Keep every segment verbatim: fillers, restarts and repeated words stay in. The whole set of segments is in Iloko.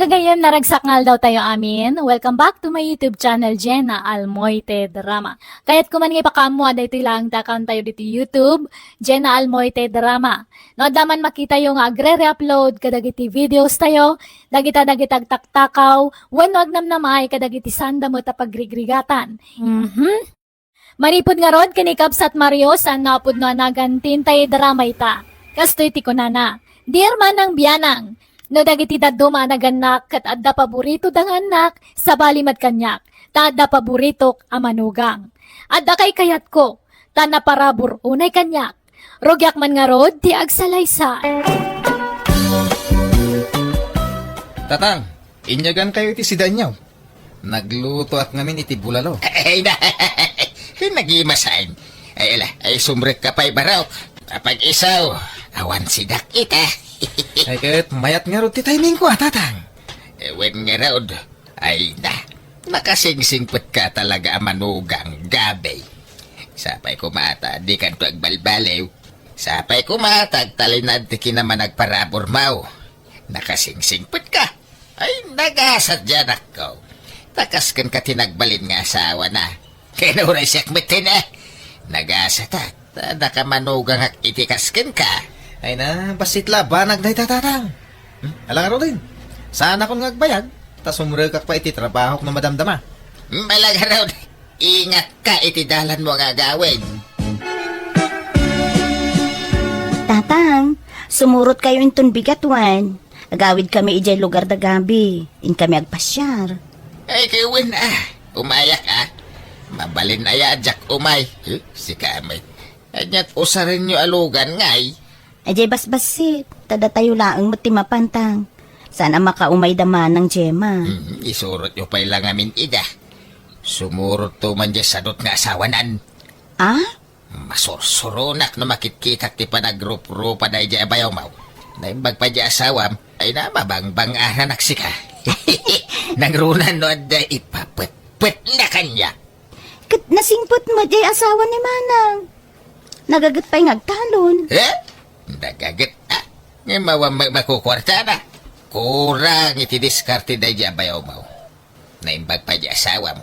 Gayam, naragsak nga aldaw tayo amin. Welcome back to my YouTube channel, Jenna Almoite Drama. Kayat ko man nga ipakaammo a daytoy laeng ti account tayo ditoy YouTube, Jenna Almoite Drama. No, adda man makitayo nga agre-re-upload kadagiti videos tayo, dagita dagiti agtaktakaw, wenno agnamnamaay kadagiti saanda met a pagrigrigatan. Mhm. Manipud ngarud ken ni Kabsat Mario, saan nga pudno a nagan ti intay drama ita. Kastoy ti kunana, "Dear Manang Bianang, no dagiti dadduma a nagannak ket adda paborito da nga annak, sabali met kaniak, ta adda paboritok a manugang. Adda kaykayatko, ta naparabur unay kaniak. Rugiak man ngarud ti agsalaysay." Tatang, inyagankayo iti sidaenyo. Naglutoak ngamin iti bulalo. Ay, na, nagimasan. Ay, ala, ay, sumrekka pay barok. Apag-iso, awan sidak ita. Ay, ket mayat ngarud ti timingko, a, Tatang. Eh, wen ngarud. Ay, na, nakasingsingpetka talaga a manugang, Gabi. Sapay koma ta dikanto agbalbaliw. Sapay koma ta agtalinaed ti kinamanagparaburmo. Nakasingsingpetka. Ay, nagasat diay anakko. Ta kas kenka ti nagbalin nga asawana. Ken uray siak metten, eh. Nagasatak. Ta adda ka manugangak iti kas kenka. Ay na, bassit la a banag dayta, Tatang. Hmm? Ala ngaruden. Saanakon nga agbayag, ta sumrekak pay iti trabahok no madamdama. Hmm, ala ngarud. Ingatka iti dalanmo nga agawid. Tatang, sumurotkayo inton bigat wen. Agawidkami idiay lugar da Gabi. Inkami agpasiar. Ay, ket wen, a. Umayak, a. Mabalin aya a diak umay. Eh, sika met. Ania't usarenyo a lugan ngay? Idiay basbassit. Ta datayo laeng met ti mapan, Tang. Saan a makaumay da Manang Gemma. Hmm, isurotyo pay la ngamin ida. Sumurotto man diay sadut nga asawanan. A? Masursuronak no makitkitak ti panagrupropa daydiay a bayawmaw. Naimbag pay diay asawam, ay na, mabangbang-aranak sika. Nangrunan no adda ipapetpetna kaniak. Ket nasingpet met diay asawa ni Manang. Nagaget pay nga agtalon. Eh? Nagaget, a? Ngem awan ma-, makukuartana. Kurang iti diskarte daydiay a bayawmaw. Naimbag pay diay asawam,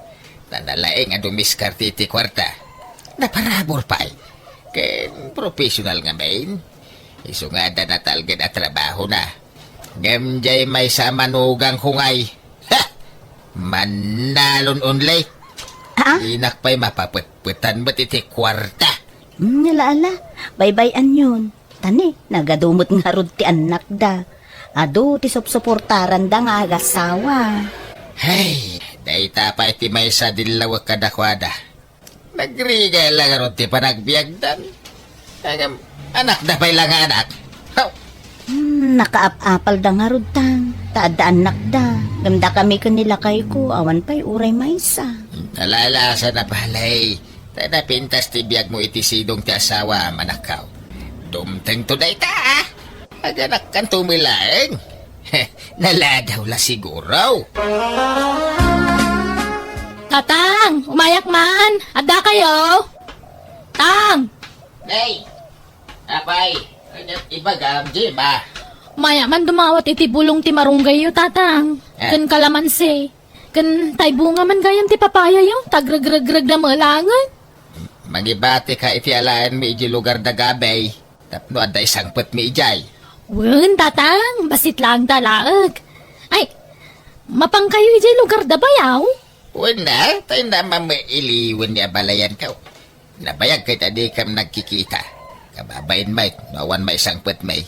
ta nalaing a dumiskarte iti kuarta. Naparabur pay. Ken professional ngamin. Isu nga adda natalged a trabahona. Ngem diay maysa a manugangko ngay. Ha! Mannalon only. A? Dinak pay mapapetpetan met iti kuarta. Hmm, ala, ala. Baybay-anyon. Ta ni, nagadu met ngarud ti annakda. Adu ti supsuportaranda nga agasawa. Hay, dayta pay ti maysa a dillawek kadakuada. Nagrigat la ngarud ti panagbiagdan. Ngem, anakda pay la nga anak. Haw! Hmm, nakaap-apalda ngarud, Tang. Ta adda annakda. Ngem dakami ken ni lakayko, awan pay uray maysa. Nalalaasana pay. Ta napintas ti biagmo iti sidong ti asawa, manakkaw. Dumtengto dayta, a? Aganakkanto met laeng. Naladaw la siguro. Tatang, umayak man. Addakayo? Tang! Nay! Apay, ania't ibagam, Gemma? Umayak man dumawat iti bulong ti marunggayyo, Tatang. Ah. Ken kalamansi. Ken tay bunga man gayam ti papayayo, ta agregregregda met laengen. Mangibatika iti alaenmi idiay lugar da Gabi, tapno adda isangpetmi idiay. Wen, Tatang, bassit laeng ta laeng. Ay, mapankayo idiay lugar da bayaw? Wen, a, ta inna mamailiwen ni abalayankaw. Nabayag ket a dikam nagkikita. Kababain met, no awan maisangpetmi.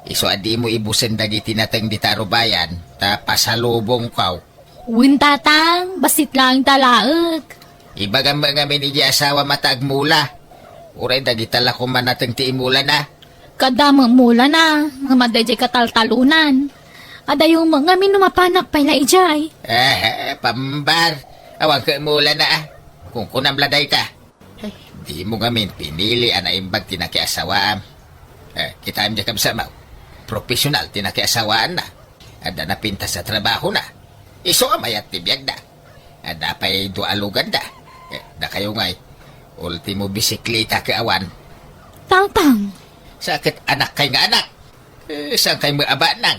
Isu a dimo ibusen dagiti nateng dita a rubayan, ta pasalubongkaw. Wen, Tatang, bassit laeng ta laeng. Ibagam met ngamin idiay asawam ta agmula. Uray dagita la koma nateng ti imulana. Kada met mulana, ngem adda idiay kataltalonan. Adayo met ngamin no mapanak pay la idiay. Eh, pambar. Awan ket mulana, a. Kunkunam la dayta. Ay, dimo ngamin pinili a naimbag ti nakiasawaam. Eh, kitaem diay kabsatmo. Profesional ti nakiasawaanna. Adda napintas a trabahona. Isu a mayat ti biagda. Adda pay dua a luganda. Eh, dakayo ngay. Ultimo bisikleta ket awan. Tatang. Sa ket anakkay nga anak. Eh, saankay met a banag?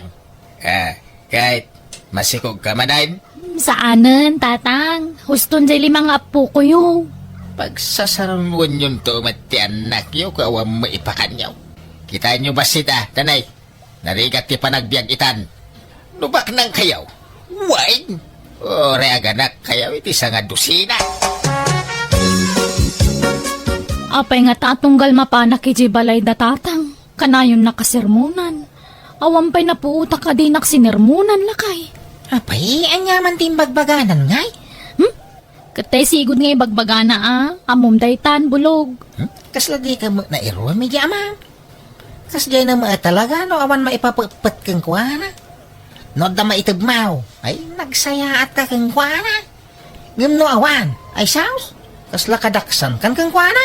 Ah, ket Masikog ka manen? Saanen, Tatang. Huston jay lima nga appokoyo. Pagsasarunwennyon to met ti annakyo, ko awan maipakanyo. Kitaenyo bassit a, tanay. Narigat ti panagbiag itan. No baknang kayo, wine. Uray aganak kayo iti sanga dusina. Apay nga ta tunggal mapanak iti balay da Tatang, kanayon nakasermonan. Awan pay napuotak a dinak sinermonan, lakay. Apay, ania man ti imbagbaganan, ngay? Hmm? Ket tay sigud nga ibagbagana a, ammom daytan, Bulog. Hmm? Kasla di ka met nairuam iti ama? Kasdiay na met talaga no awan maipapetpet kenkuana. No adda maitedmaw, ay, nagsayaat ka kenkuana. Ngem no awan, ay saos, kasla kadaksan kan kenkuana?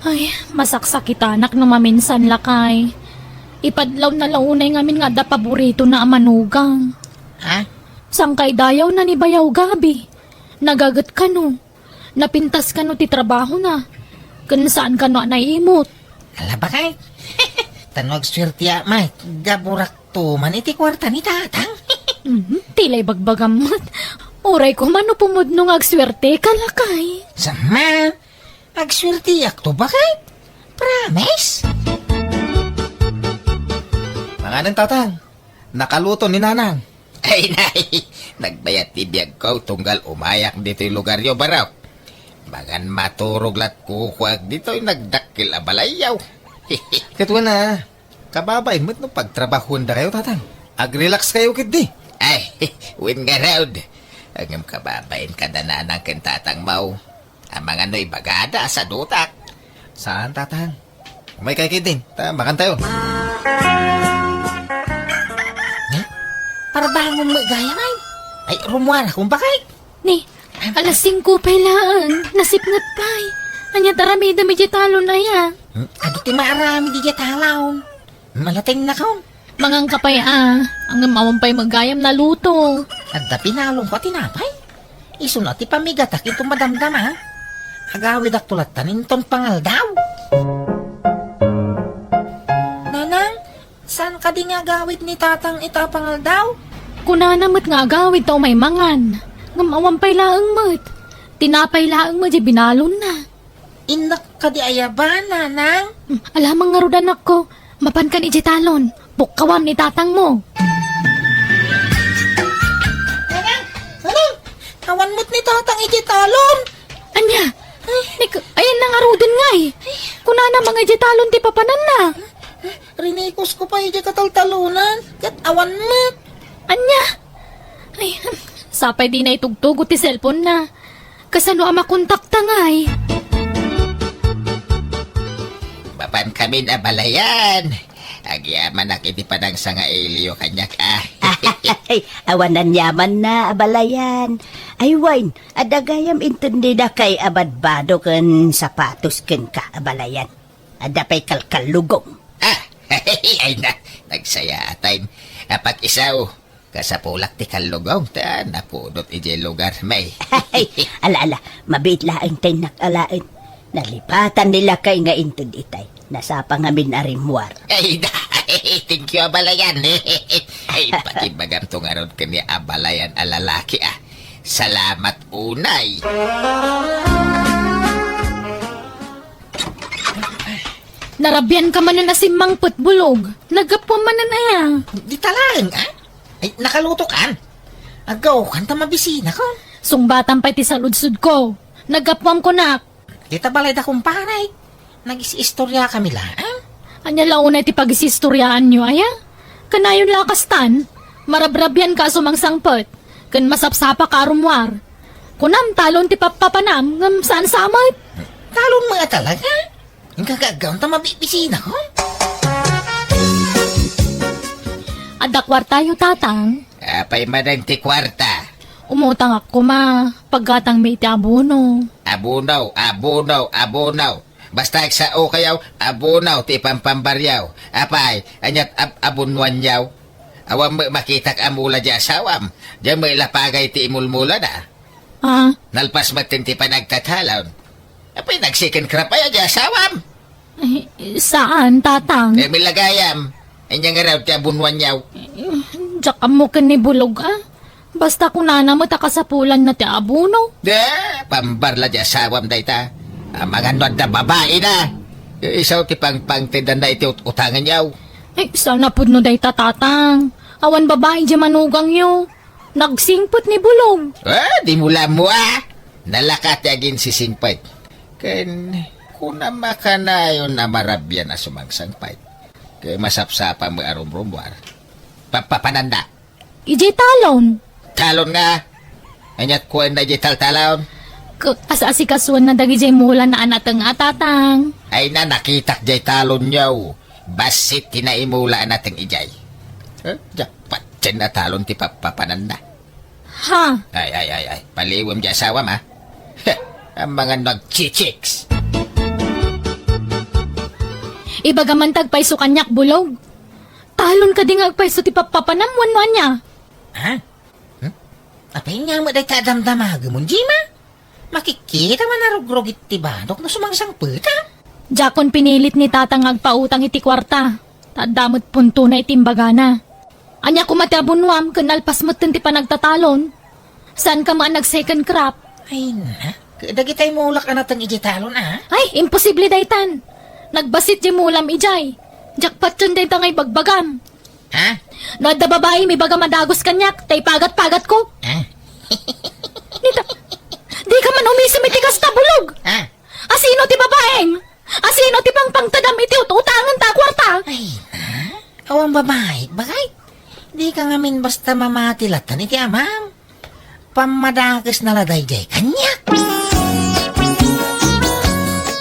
Ay, masaksakitanak no maminsan, lakay. Ipadlaw na la unay ngamin nga adda paboritona a manugang. Ha? Sangkay dayawna ni Bayaw Gabi. Nagaget kano. Napintas kano ti trabahona. Ken saan kano a naimot. Ala, bakay. Ta no agsuertiak met, gaburak to man iti kuarta ni Tatang. Mhm, ti la ibagbagam met. Uray koma no pumudno nga agsuerte ka, lakay. Sama, agsuertiak to, bakay. Promise. Manganen, Tatang. Nakaluto ni Nanang. Ay, nay, nagbayat ti biagko tunggal umayak ditoy lugaryo, baro. Mangan maturog lat kukuak ditoy nagdakkel a balayyo. Ket wen a, kababain met no pagtrabahuendakayo, Tatang. Ag-relax kayo ketdi. Ay, wen ngarud. Ngem kababain kada Nanang ken Tatang mo. Amangan no ibagada a sadutak. Saan, Tatang? Umaykay ketdin, ta makantayo. Eh? Parbangon met gayam ay. Ay, rumuarakon, bakay. Ni, alas singko pay laeng, nasipnget pay. Ania ti aramidem idiay talon aya? Hmm? Adu ti maaramid idiay talon. Malateng nakon. Mangan ka pay a, ngem awan pay met gayam naluto. Adda pinalongko a tinapay. Isuna ti pamigatak iti madamdama. Agawidakto latta inton pangaldaw. Nanang, saan kadi nga agawid ni Tatang ita pangaldaw? Kunana met nga agawid ta umay mangan. Ngem awan pay laeng met. Tinapay laeng met diay binalonna. Innak kadi aya ba, Nanang? Hmm, alamang ngarud, anakko. Mapankan idiay talon. Pukkawam ni Tatangmo. Nanang! Nanang! Awan met ni Tatang idiay talon! Ania? Ay. Ni, ayanna ngaruden ngay. Kunana, mangngeg idiay talon ti papananna. Rinikusko pay idiay kataltalonan, ket awan met. Ania? Ay, sapay di naitugtugot ti cellphone-na. Kasano a makontakta ngay? Mapankamin, abalayan. Agyamanak iti panagsanga-iliyo kaniak a. Ay, awan aniamanna, abalayan. Ay, wen, adda gayam inted ni dakay a badbado ken sapatos kenka, abalayan. Adda pay kalkallugong. Ah, ay na, nagsayaat. Apag-isaw, kasapulak ti kallugong ta napudot idiay lugarmi. Ay, ala, ala, mabiit laeng ta innak alaen. Nalipatan ni lakay nga inted itay. Nasapa ngamin a rimmuar. Ay, da, thank you, abalayan. Ay, pakibagamto ngarud ken ni abalayan a lalaki a. Salamat unay. Narabian ka manen a simmangpet, Bulog. Naggapuam manen aya? Di talaeng, ah? Ay, nakaluto kan? Agaw kan ta mabisina ko. Sungbatan pay ti saludsod ko. Naggapuam kunak. Dita balay da kumpare. Nagis-istorya kami laeng. Ania la unay ti pagis-istoryaanyo, aya? Kanayon la kastan, marabrabian ka a sumangsangpet, ken masapsapa ka a rummuar. Kunam, talon ti pappapanam, ngem saan sa met. Talon met a talaga? Inka gaggaw ta mabibisina ko? Adda kuartayo, Tatang. Apay manen ti kuarta? Umutangak koma, paggatangmi iti abono. Abono, abono, abono. Basta agsao kayo, abono ti ipampambaryo. Apay, aniat ab-, abonuanyo? Awan met makitak a mula di asawam. Diyan met lapagay ti imulmulada. Ah? Nalpas met ti panagtatalon. Apay, nag-second crop aya di asawam? Eh, saan, Tatang? Eh, milagayam. Anya nga raw ti abonuanyo? Eh, diak ammo ken ni Bulog, ah. Basta kunana met a kasapulanna ti abono. Eh, pambarla di asawam dayta. Amangan no adda babaina. Isu ti pangpangtedanna iti ut-utanganyo. Ay, sana pudno dayta, Tatang. Awan babai di manugangyo. Nagsingpet ni Bulog. Ah, di mo lammo, ah. Nalaka ti aginsisingpet. Ken kuna makanayon a marabian a sumangsangpet. Ket masapsapa met a rumrumuar. Papapananda. Idiay talon. Talon nga? Aniat kuenna idiay taltalon? K-, as-asikasuenna dagidiay mulan a nateng a, Tatang. Ay na, nakitak diay talonyo. Bassit ti naimula a nateng idiay. Eh, diak patien a talon ti papapananda. Ha? Ay, ay, ay, ay. Paliwem diay asawam, ha? Heh, amangan no agchichiks. Ibagam man ti agpayso kaniak, Bulog. Talon kadi nga agpayso ti papapanam wenno ania? Ha? Hmm? Apay nga met dayta a damdamagem, Jima? Makikita man a rugrugit ti banok no sumangsangpetam. Diakon pinilit ni Tatang nga agpautang iti kuarta. Ta adda met puntona iti imbagana. Ania koma ti abonoam ken nalpas metten ti panagtatalon? Saanka met a nag-second crop? Ay, na. Dagitay mulak a nateng idiay talon, a? Ay, imposible daytan. Nagbassit diay mulam idiay. Diak patien dayta nga ibagbagam. Ha? No adda babaim, ibagam a dagus kaniak, ta ipagat-pagatko. Ha? Dita, dika man umisem iti kasta, Bulog. Ha? Asino ti babaim? Asino ti pangpangtedam iti ut-utanganta a kuarta? Ay, na? Awan babai, bagay? Dika ngamin basta mamati latan iti amam. Pammadakesna la daydiay kaniak.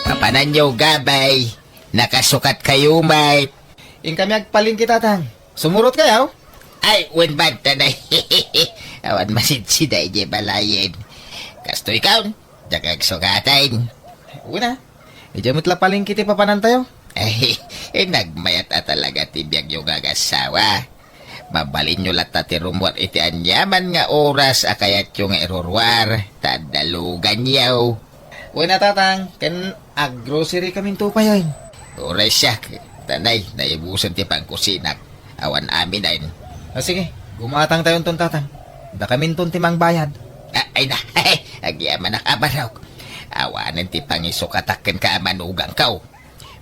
Papananyo, gabay. Nakasukat kayo, mate. Inkami agpalengke, Tatang. Sumurot kayo? Ay, wen banta na. Awan masidsi daydiay balayen. Kastoy kaon, diak agsukatan. Wen a. Idiay met la palengke ti papanantayo. Ay, eh, nagmayat a talaga ti biagyo nga agasawa. Mabalinyo latta ti rummuar iti aniaman nga oras a kayatyo nga iruruar, ta adda luganyo. Wen a, Tatang, ken aggrocery kaminto pay. Uray siak, ta nay, naibusen ti pangkusinak. Awan amin. A, sige, gumatang tayonton, Tatang. Dakaminton ti mangbayad. A, ay na, agyamanak a barok. Awanen ti pangisukatak kenka a manugangko.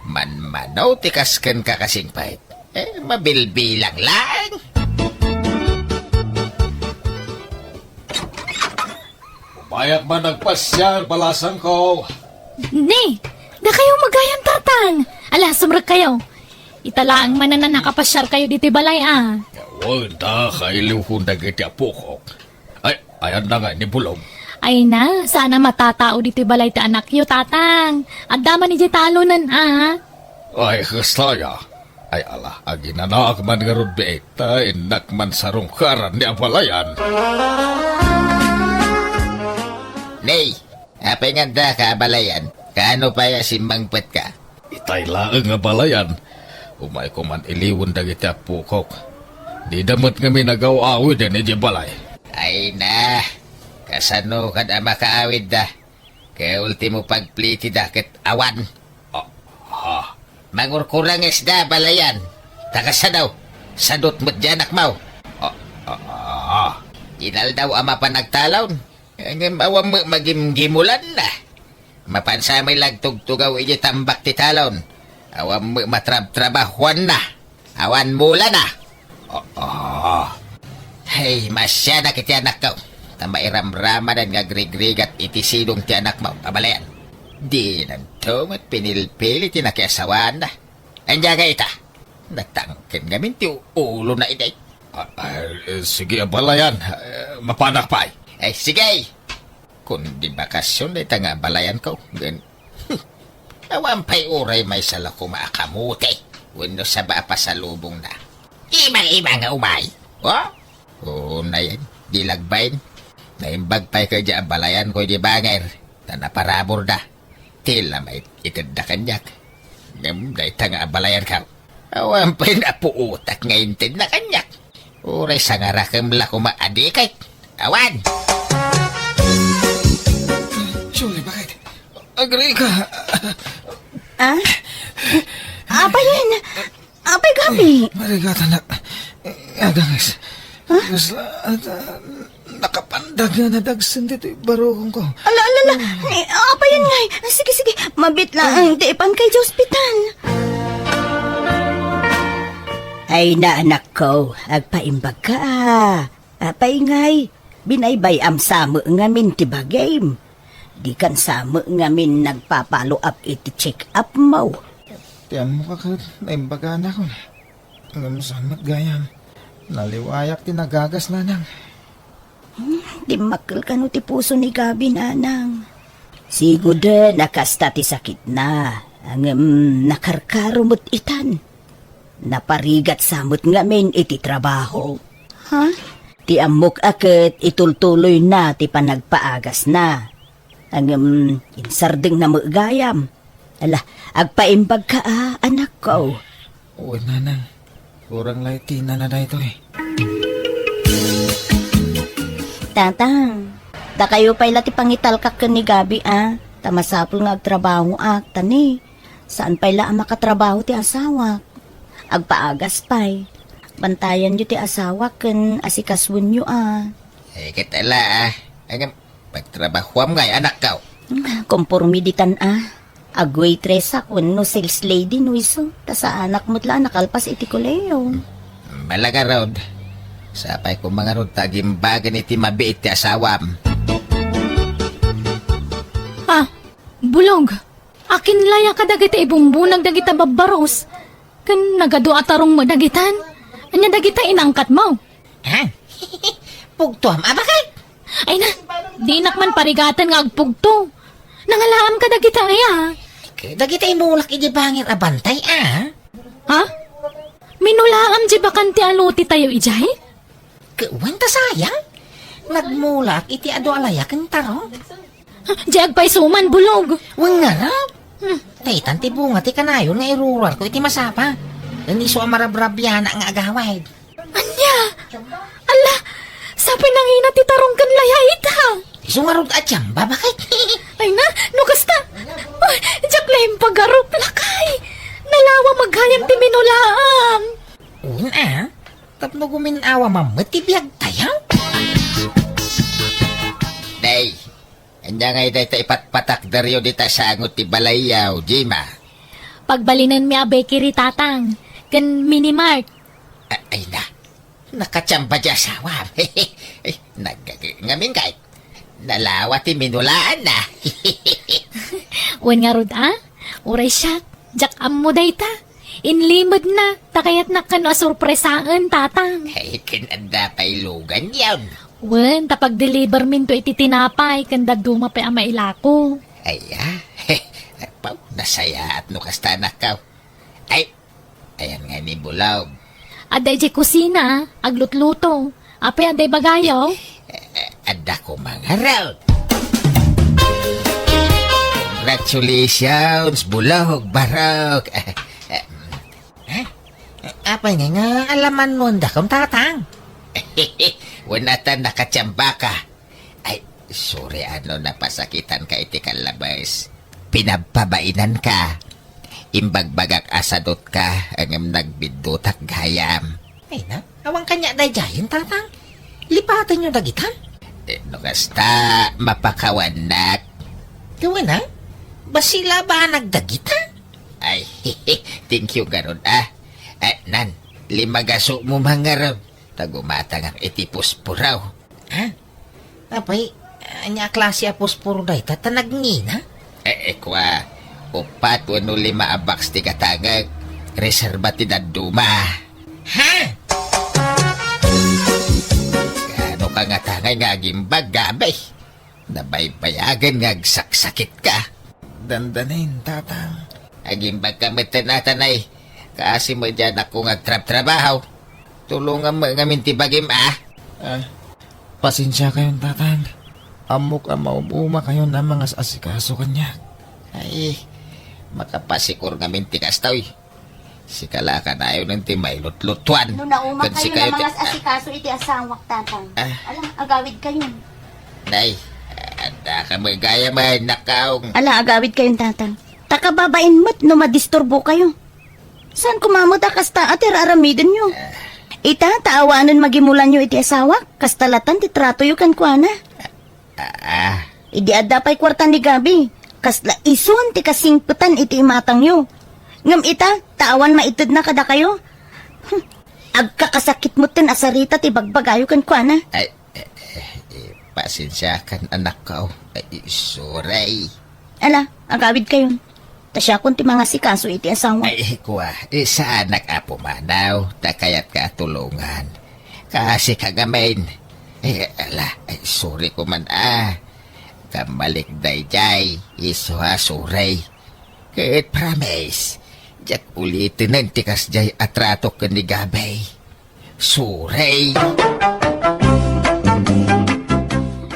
Manmano ti kas kenka kasingpet. Eh, mabilbilang lang. Umayak man nagpasiar, balasangko. Ni, dakayo magayan, Tatang. Ala, sumrek kayo. Ita laeng manen a nakapasiar kayo ditoy balay, a. Wen ta, kailiwkon dagiti apokok. Ay, ayan na nga ni Bulog. Ay na, saan a matatao ditoy balay ti anakyo, Tatang. Adda man idiay talonen, a. Ay, kasta ya. Ay, ala, aginanaak man ngarud biit, ta innak man sarungkaran ni abalayan. Nay, apay nga addaka abalayan? Kaano pay a simmangpetka? Itay laeng abalayan. Umayko man iliwen dagiti apokok. Dida met ngamin agaw-awiden idiay balay. Ay na, kasano kad a makaawidda? Kaya ultimo pagplitida ket awan. Ah, ah. Mangurkurangesda balayan. Ta kasano? Sadot met di anakmo. Ah, ah, ah. Inaldaw a mapan agtalon. Ngem awan met magimgimulanna. Mapan sa may lagtugtugaw idiay tambak ti talon. Awan met matrabtrabahuanna. Awan mulana. Oo. Hey, masianak iti anakko. Ta mairamramanan nga agrigrigat iti sidong ti anakmo, abalayan. Dinanto met pinilpili ti nakiasawaanna. Ania nga ita? Natangken ngamin ti ulona idi. Ah, ah, eh, sige, abalayan. Eh, mapanak pay. Ay, sige. Kundi bakasion dayta nga abalayanko. Ngem, awan pay uray maysa la koma a kamote wenno saba a pasalubongna. Ima-ima nga umay. Oh? Oo, nayen. Di lagbain. Naimbag pay kadi abalayanko idi banger. Ta naparaburda. Ti la maitedda kaniak. Ngem dayta nga abalayanko, awan pay napuotak nga intedna kaniak. Uray sangarakem la koma a dikit. Awan! Julie, bakit? Agrika! Ah? Apay yan? Apay gani? Marigatan na. Aganges. Ha? Kasla, at, ah, Dagna nadagsen ditoy barukongko. Ala, ala, ala. Ni, apay ngay? Sige, sige. Mabiit laeng ti ipanka idiay ospital. Ay na, anakko, agpaimbagka, a. Apay ngay, binaybay-am sa met ngamin ti bagim. Dikan sa met ngamin nagpa-follow up iti check-up mo. Ti ammok a ket naimbaganak. Ngem saan met gayam? Naliwayak ti nagagas, nanang. Hmm, dimmakkel kano ti puso ni Gabi, nanang. Siguden a kasta ti sakitna, ngem nakarkaro met itan. Naparigat sa met ngamin iti trabaho. Ha? Ti ammok a ket itultuloyna ti panagpaagasna. Ngem insardengna met gayam. Ala, agpaimbagka a, anakko. Wen, nanang. Kurang la iti nana daytoy. Tatang, dakayo pay la ti pangitalkak ken ni Gabi a. Ta masapul nga agtrabahoak, ta ni, saan pay la a makatrabaho ti asawak. Agpaagas pay. Bantayanyo ti asawak ken asikasuenyo a. Ay, ket ala a. Ngem, pagtrabahoam ngay, anakko. Komporme ditan a. Agwaitress wenno sales lady no isu, ta saanak met la a nakalpas iti kolehiyo. Bala ngarud. Sapay koma ngarud ta agimbagen iti mabiit ti asawam. Ah, Bulog. Akin la ya kadagiti ibumbunag dagita babbarus? Ken nagadu a tarong met dagitan? Ania dagita inangkatmo? Ha? Pugtoam a baket? Ay na, dinak man parigaten nga agpugto. Nangalaam kadagita aya? Dagita imulak iti bangir a bantay a. Ha? Minulaam di bakan ti alutitayo idiay? Ket wen ta sayang. Nagmulaak iti adu a layak ken tarong. Di agpayso man, Bulog. Wen ngarud. Hmm. Daytan ti bunga ti kanayon nga irurarko iti masapa. Ken isu a marabrabianak nga agawid. Ania? Ala, sapay nangina ti tarong ken layait. Isu ngarud a tsamba, baket? Ay na, no kasta. Ay, diak la impagarup, lakay. Nalawa met gayam ti minulaam. Wen a, tapno gumin-awam met ti biagtayo. Day, ania ngay dayta ipatpatakderyo dita sango ti balayyo, Jima? Pagbalinenmi a bakery, Tatang, ken minimart. A-, ay na, nakatsamba ti asawam. Ay, naggaga-, ngamin kay, nalawa ti minulaanna. Wen ngarud a? Uray siak, diak ammo dayta. Inlimedna, ta kayatnak kano a sorpresaen, Tatang. Ay, ken adda pay luganyon. Wen, ta pagdeliverminto iti tinapay, ken dadduma pay a mailako. Ay, a? Apo, nasayaat no kasta, anakko. Ay, ayan nga ni Bulog. Adda idiay kusina, aglutluto. Apay, adda ibagayo? Eh, adda koma ngarud. Congratulations, Bulog, barok. Eh, eh, eh, apay nga, nga alamanmo dakon, Tatang? Wen a ta nakatsambaka. Ay, sorry a no napasakitanka iti kallabes. Pinabpabainanka. Imbagbagak a sadutka, ngem nagbiddutak gayam. Ay na, awan kaniak daydiayen, Tatang. Lipatenyo dagita. Eh, no kasta, mapakawannak. Wen a? Bassit la a banag dagita? Ay, thank you ngarud a. Eh, nan, limagasomo man ngarud. Ta gumatangak iti pusporo. Ha? Apay, ania a klase a pusporo dayta ta nagngina? Eh, eh, kua, upat wenno lima a box ti gatangek. Reserba ti dadduma. Ha? Ano ka nga tangay nga agimbag, Gabi? Nabaybayagen nga agsaksakitka. Dandanin, Tatang. Agimbagka met, Tatang, ay. Kaasi met diay anakko nga agtrabtrabaho. Tulongam met ngamin ti bagim, a. Ah, pasensiakayon, Tatang. Ammok a maum-umakayon a mangas-asikaso kaniak. Ay, makapasikor ngamin ti kastoy. Sika la kanayon ti mailutlutuan. No nauma ken kayo sikayo nga ti, mangas-asikaso iti asawak, Tatang. Ah. Ala, agawidkayon. Nay, adda ka met gayam a nakaong. Ala, agawidkayon, Tatang. Ta kababain met no madisturbokayo. Saan koma met a kasta a ti raramidenyo? Ah. Ita, ta awanen magimulanyo iti asawak, kasta latan ti tratoyo kenkuana. Ah, Idi adda pay kuarta ni Gabi, kasla isun ti kasingpetan iti imatangyo. Ngem ita, ta awan maitedna kadakayo. Hmm, agkakasakit metten a sarita ti bagbagayo kenkuana. Ay, eh, eh, eh, pasensiakan, anakko. Ay, sorry. Ala, agawidkayon. Ta siakon ti mangasikaso iti asawa. Ay, kua, eh, saanak, Apo Manaw, ta kayatka a tulongan. Kasi kagamin. Eh, ala, ay, sorry ko man, ah. Kammalik dayjay, isu a sorry. Ket promise, diak ulitenen ti kasjay a trato ken ni Gabi. Sorry.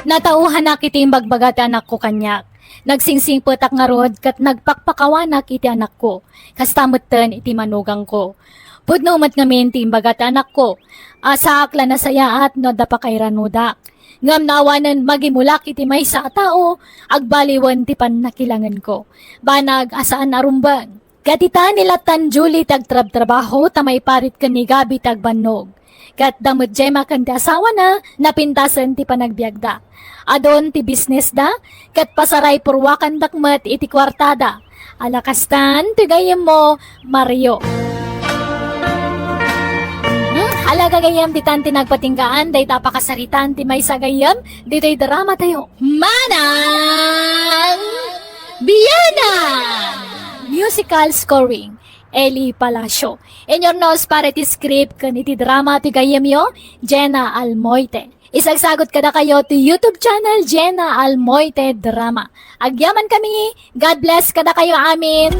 Natauhanak iti imbagbaga ti anakko kaniak. Nagsingsingpetak ngarud ket nagpakpakawanak iti anakko. Kasta metten iti manugangko. Pudno met ngamin ti imbaga ti anakko. Saak la nasayaat no adda pakairanudak. Ngem no awanen magimulak iti maysa a tao, agbaliwen ti pannakilangenko. Banag a saan a rumbeng. Ket ita ni Latan Julie ti agtrabtrabaho ta maiparit ken ni Gabi ti agbannog. Ket da met Gemma ken ti asawana, napintasen ti panagbiagda. Adun ti bisnesda, ket pasaray purwakandak met iti kuartada. Ala kastan ti gayyemmo, Mario. Hmm, ala gagayyem, ditan ti nagpatinggaan dayta a pakasaritaan ti maysa a gayyem ditoy dramatayo. Manang Bianan! Musical scoring, Eli Palacio. Inyurnos para iti script ken iti drama ti gayyemyo, Jenna Almoite. Isagsagut kadakayo ti YouTube channel, Jenna Almoite Drama. Agyamankami, God bless kadakayo amin.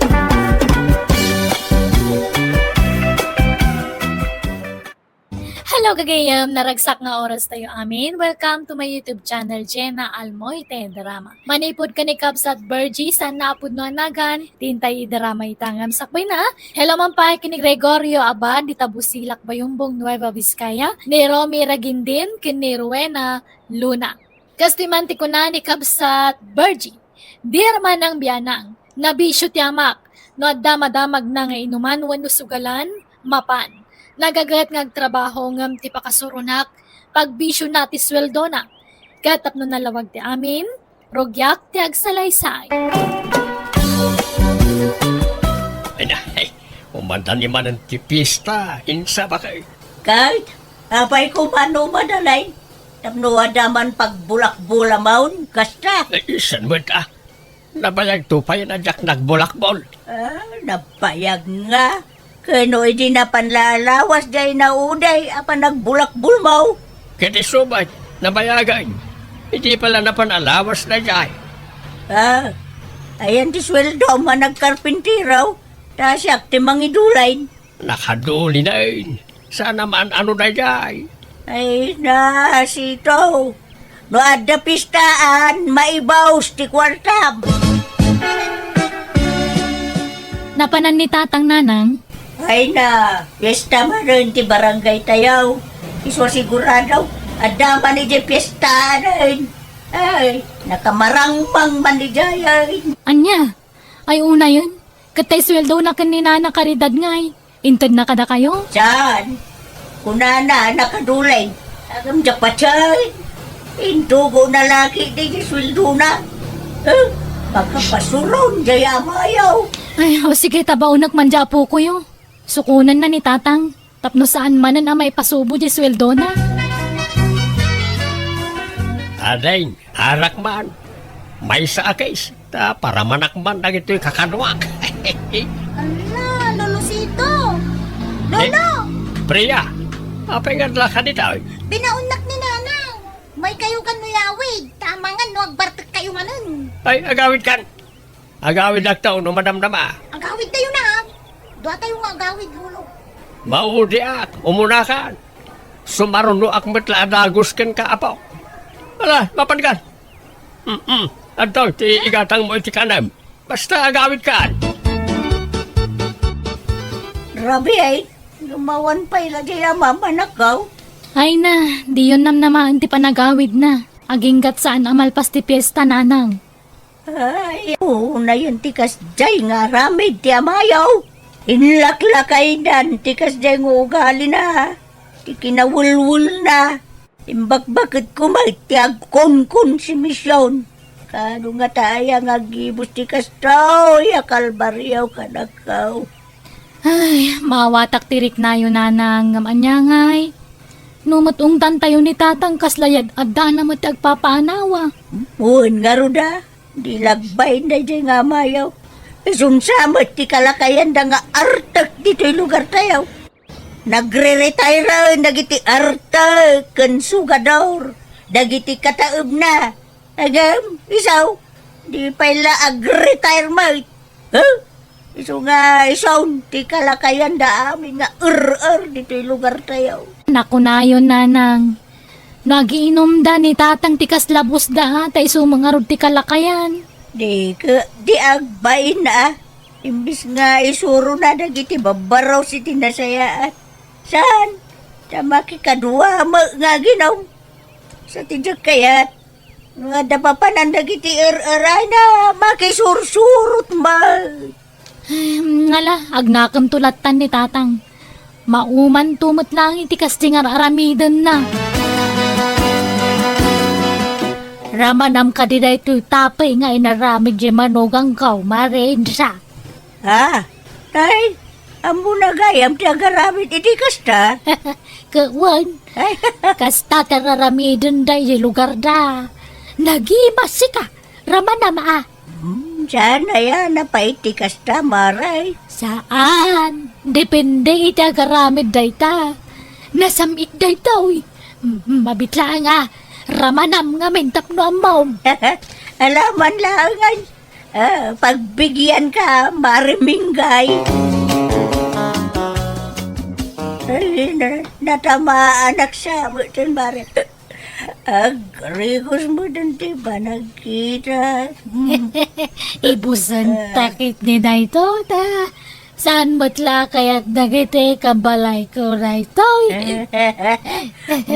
Hello, gagayyem! Naragsak nga orastayo amin. Welcome to my YouTube channel, Jenna Almoite Drama. Manipud ken ni Kabsat Virgie, saan a pudno a nagan, dintay idrama ita ngem sakbayna. Hello man pay ken ni Gregorio Abad, dita Busilak, Bayumbong, Nueva Vizcaya, ni Romy Ragindin ken ni Rowena Luna. Kastoy man ti kuna ni Kabsat Virgie, "Dear Manang Bianang, nabisio ti amak. No adda madamagna nga inuman wenno sugalan, mapan. Nagaget nga agtrabaho ngem ti pakasuronak, pagbisiona ti sueldona. Ket tapno nalawag ti amin, rugiak ti agsalaysay." Ay na, ay, umanda ni manen ti pista, insa ba kay? Kay, apay ko man no madalay? Tapno adda man pagbulakbulamaon, kasta. Ay, isan met, ah. Nabayagto pay a diak nagbulakbol. Ah, nabayag nga. Ken no idi napan la alawas jay nauday a panagbulakbulmo. Ket isu met, nabayagen. Idi pay la napan alawas dayjay. Ah, ayan ti sueldom a nagkarpintero, ta siak ti mangidulayn. Nakadulinen. Saan a maan-ano dayjay. Ay, nasito. No adda pistaan, maibaus ti kuartam. Napanan ni Tatang, Nanang? Ay na, fiesta manen ti barangay tayo. Isu a sigurado, adda man idiay fiestaen. Ay, nakamarangmang man idiay. Ania? Ay, unayen, ket tay sueldona ken ni Nana Caridad ngay, intedna kadakayo? Saan? Kunana, nakadulay. Agam diak patay. Intugo na laki di sueldona. Eh, makapasuron jay amayo. Ay, o sige, tabaonek man jay apokoyo. Sukonenna ni Tatang. Tapno saan manen a maipasubo diay sueldona. Ading, arak man. Maysa a case, ta paramanak man dagitoy kakaduak. Ala, Lolo Sito! Lolo! Eh, Priya, apay nga adlaka ditoy? Binaonnak ni Nanang. Maykayo kan no yawid, ta amangan no agbartekkayo manen. Ay, agawidkan. Agawidakto no madamdama. Agawidtayo na, ha? Duatayo nga agawid, Lolo. Maudiak, umunakan. Sumarunoak met la a dagus kenka, apo. Ala, mapankan. Mm-mm. Adtoy ti igatangmo iti kanem. Basta agawidkan. Rabi ay, lumawan pay la di a mamanakaw. Ay na, diyon namnamaen ti panagawidna. Aginggat saan a malpas ti piesta, Nanang. Ay, unayen ti kasdiay nga aramid ti amayo. Inlaklakaynan ti kasdiay nga ugalina, ti kinawelwelna. Imbakbaketko met ti agkunkon si Mision. Kaano ngata aya nga agibus ti kastoy a kalbario kadakaw? Ay, maawatak ti riknayo, nanang, ngem ania ngay? No met ungtantayo ni tatang, kasla yad-addana met ti agpapaanawa. Wen ngarud a, di lagbain daydiay nga amayo. Isunsa met ti kalakayanda nga artek ditoy lugartayo. Nagre-retire dagiti artek ken sugador dagiti kataebna. Ngem, isu, di pay la ag-retire met. Huh? Isu nga isu ti kalakayanda amin nga er-er ditoy lugartayo. Nakunayon, nanang. No agiinumda ni tatang ti kasla busda, ta isu met ngarud ti kalakayan. Di ke, di agbain a. Imbis nga isurona dagiti babbarros iti nasayaat. Saan? Ta makikadua met nga aginom. Sa ti diak kayat, nga adda papanan dagiti er-er ay na makisursurot met. Ay, ngala, agnakemto lattan ni tatang. Maumanto met laeng iti kasdi nga ar-aramidenna. Ramanam kadi daytoy tapey nga inaramid diay manugangko, Mare Insa? Ah, tay, ammona gayam ti agaramid iti kasta? Ket wen, ay, kasta ti ar-aramidenda iti lugarda. Nagimas sika, ramanam a. Hmm, saan aya napait ti kasta, Mare? Saan. Depende iti agaramid dayta. Nasam-it daytoy. Mm, mabit laeng a. Ramanam ngamin tapno ammom. Alaman laeng ay. Ah, pagbigianka, Mare Minggay. Ay, na-, natamaanak sa amutin, Mare. Agrigos met ti panagkita. Ibusen ta ketdi daytoy, ta. Saan met la kayat dagiti kabalayko daytoy?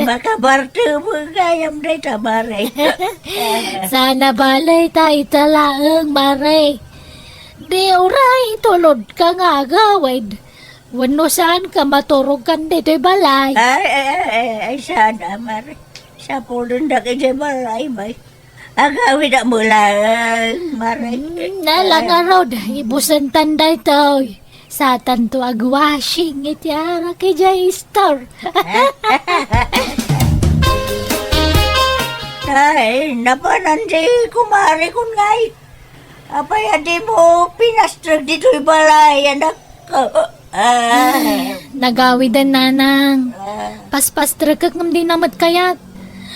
Makabartebo gayam dayta, Mare. Saan a balay ta ita laeng, Mare. Di uray tulodka nga agawid. Wenno saanka maturogkan ditoy balay? Ay, ay, ay, ay, ay, saan a, Mare. Sapulendak idiay balay, bay. Agawid a mulaeng, Mare. Hmm, nala ngarud, ibusentan daytoy. Satanto agwashing iti arak idiay store. Ay, napanan ti kumarekon ngay. Apay a dimo pinastrek ditoy balay, anak? Ah. Nagawiden, nanang. Ah. Paspastrekek ngem dina met kayat.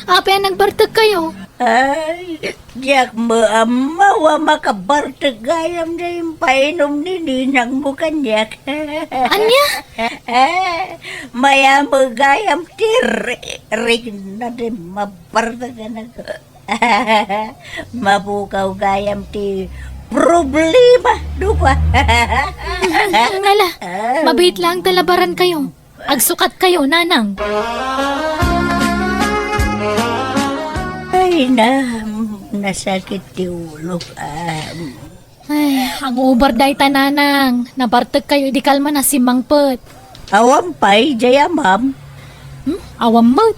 Apay a nagbartekkayo? Ay, diak maammo a makabartek gayam ti impainom ni ninangmo kaniak. Ania? Eh, mayammo gayam ti ri-, rikna ti mabartek, anak. Mapukaw gayam ti problema, dukwa. Ngala, mabiit laeng ta labarankayo. Agsukatkayo, nanang. Ay, na, nasakit ti ulok, ah. Ay, agubar dayta, nanang. Nabartekkayo idi kalman a simmangpet. Awan pay, jay amam. Hmm? Awan met.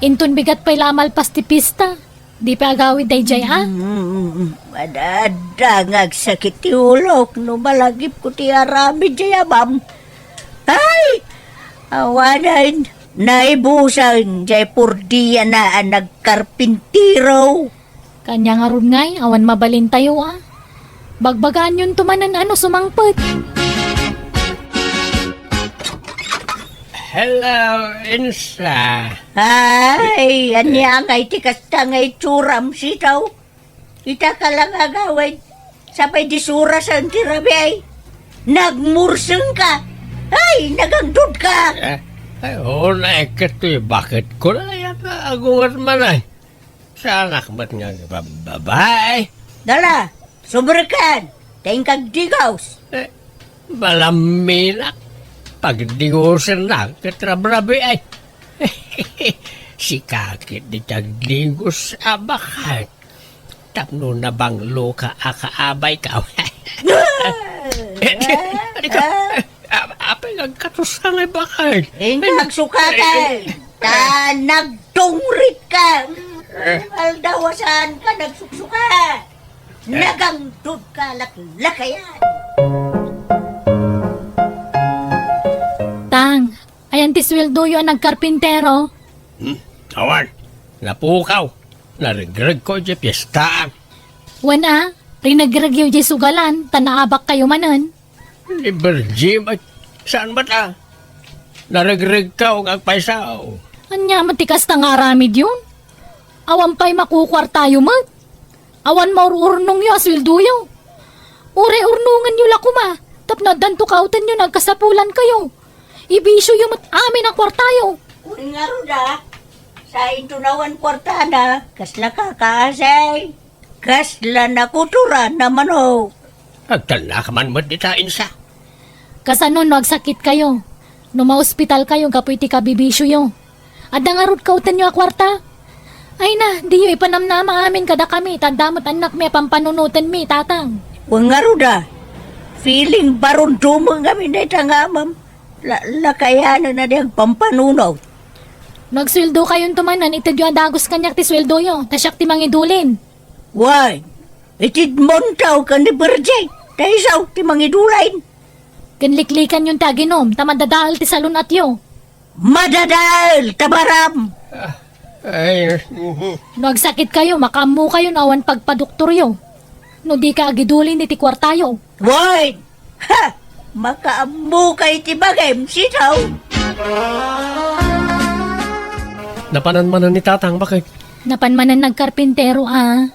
Inton bigat pay la a malpas ti pista. Di pay agawid dayjay, a? Mm, adda nga agsakit ti ulok no malagipko ti aramid jay amam. Ay! Awanen, naibusen jay purdiana a nagkarpintero. Kanya ngarud ngay, awan mabalintayo, a? Bagbagaanyonto manen a no sumangpet. Hello, Insa. Ay, ania ngay ti kasta nga itsuram, sitaw? Ita ka lang agawid. Sapay di surasen ti rabii. Nagmursengka. Ay, nagangdudka. Eh, ay, unay ket toy baketko la, aya nga agungar man ay. Saanak met nga ba-, babae? Dala, sumrekan, ta inkagdigos. Eh, malaminak, pagdigosennak ket rabrabii ay. Sika ket di ti agdigos a baket. Tapno nabangloka a kaabayka. Adi ka, a-, apay nga agkatoska nga baket? Inka agsukatan, ta nag- Ungrit ka. Eh. Aldaw a saan ka nagsuksuka. Eh. Nagangtod ka laklakayan. Tang, ayan ti sueldoyo a nagkarpintero? Hmm? Awan. Napukaw. Naregreg ko iti piestaan. Wen a, rinegregyo iti sugalan, ta naabakkayo manen. Ni Virgie, ay, saan met a? Naregregkaw nga agpaysaw. Ania met ti kasta nga aramidyon? Awan pay makukuartayo met. Awan maur-urnongyo a sueldoyo. Uray urnongenyo la koma, tapno addanto kaawtenyo nga agkasapulankayo. Ibisioyo met amin a kuartayo. Wen ngarud a, sainto nawan kuartana, kasla kakaasay. Kasla nakutoran a manok. Agtalnak man met dita, insa. Kasano no agsakitkayo? No maospitalkayo gapu iti kabibisioyo? Adda ngarud kaawtenyo a kuarta? Ay na, diyo ipanamnama amin kadakami, ta adda met annakmi a pampanunotenmi, tatang. Wen ngarud a, feeling baron dumeng amin dayta nga amam. La-, lakayanen a di agpampanunot. No agsueldokayonto manen, itedyo a dagus kaniak ti sueldoyo, ta siak ti mangidulin. Wen, itedmonto ken ni Virgie, ta isu ti mangidulin. Ken liklikanyon ti aginum, ta madadael ti salun-atyo. Madadael, tabaram! Ah, ay, mhm. No agsakitkayo, makaammokayon awan pagpadoktoryo. No dika agidulin iti kuartayo. Wen! Ha! Makaammoka iti bagim, sitaw! Napanan manen ni tatang, baket? Napan manen nagkarpintero, a.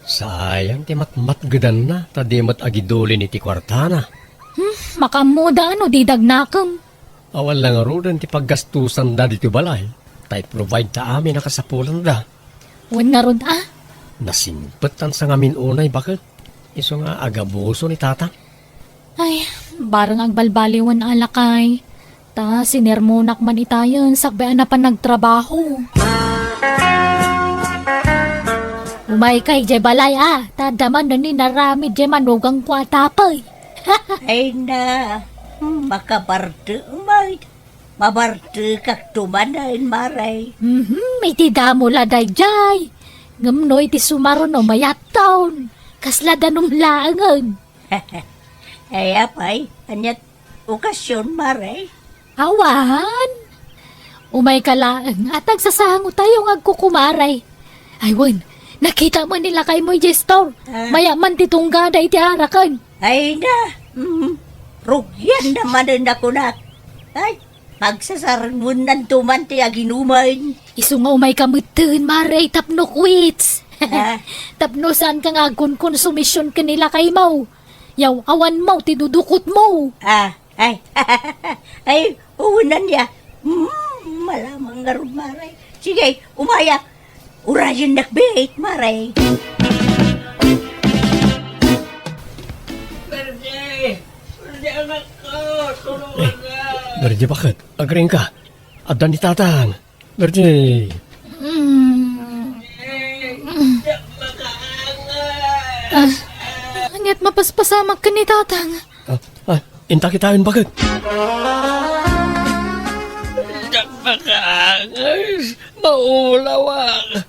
Sayang ti matmatgedanna, ta di met agidulin iti kuartana. Hmm, makaammoda no di dagnakem. Awan la ngaruden ti paggastusanda ditoy balay, ta i-provide ta amin a kasapulanda. Wen ngarud a? Nasimpet tan sangamin unay, baket. Isu nga agabuso ni tatang. Ay, bareng agbalbaliwen a lakay. Ta sinermonak man itayen sakbay a napan nagtrabaho. Umayka idiay balay a, ta adda man no inaramid diay manugangko a tapay. Ay na, makabartek met. Mabartekakto manen, Mare. Mhm, iti damo la daydiay. Ngem no iti sumaruno mayatton, kasla danum laengen. Ay, apay, aniat okasion, Mare? Awan. Umayka laeng, at agsasangotayo nga agkukumaray. Ay, wen, nakita mo ni lakaymo idiay store. Ah. Maya man ti tunggada iti araken. Ay na, mm, rugian na manen a kunak. Ay, magsasarmunan to man ti aginuman. Isu nga umayka metten, Mare, tapno quits. Ah. Tapno saanka nga agkonkonsumision ken ni lakaymo. Yaw-awanmo ti dudukotmo. Ah, ay, ay, unan ya. Mm, malamang ngarud, Mare. Sige, umaya. Urayennak met, Mare. Virgie! Virgie, anakko! Tulungan ka! Virgie, baket? Agriingka? Adda ni tatang. Virgie! Mm. Virgie, diak makaangas! Ah, aniat mapaspasamak ken ni tatang? Ah, ah, inta kitaen, baket? Diak makaangas! Maulawak!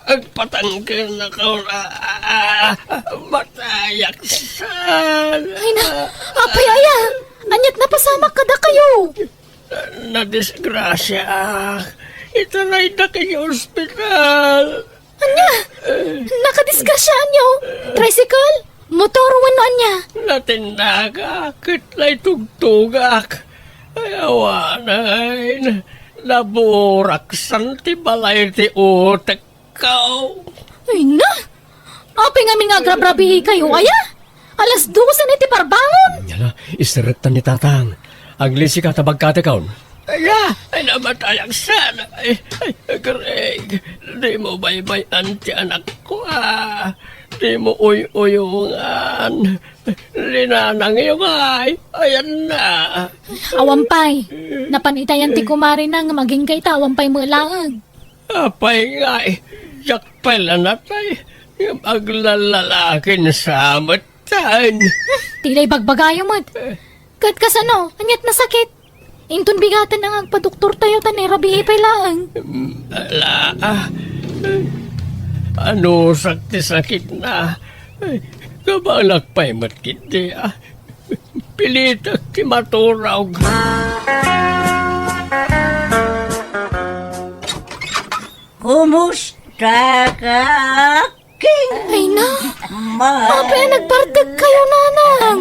Agpatangkennaka, ah, ah, ah, matayak san. Ay na, apay aya? Aniat napasamak kadakayo? Nadisgrasiaak. Itaraydak iti ospital. Ania? Nakadisgrasiaanyo? Tricycle? Motor wenno ania? Natindagak ket naitugtugak. Ay, awanen. Naburaksan ti balay ti utek. Kao. Ay na! Apay ngamin nga agrabrabiikayo, aya? Alas dose na iti parbangon! Ania la, iserektan ni tatang. Aglisika ta bagkatekon. Aya, ay, namatayak sana. Ay, ay, Greg, di mo baybay-an ti anakko, a. Di mo uy-uyongan. Linanangyo ngay, ayan na. Awan pay. Napan itayan ti kumarina nga magingga ita, awan pay met laeng. Apay ngay, diak pay la natay, ngem aglalalakin sa met tan. Ti la ibagbagayo met. Ket kasano, aniat nasakit? Inton bigaten nga agpadoktortayo ta ni Rabii pay laeng. Mm, ala, ah. Anusak ti sakitna. Ay, kabalak pay met ketdi, ah. Pilitek ti maturog. Kumusta ka, King? Ay na, Ma- apay a nagbartek kayo, nanang?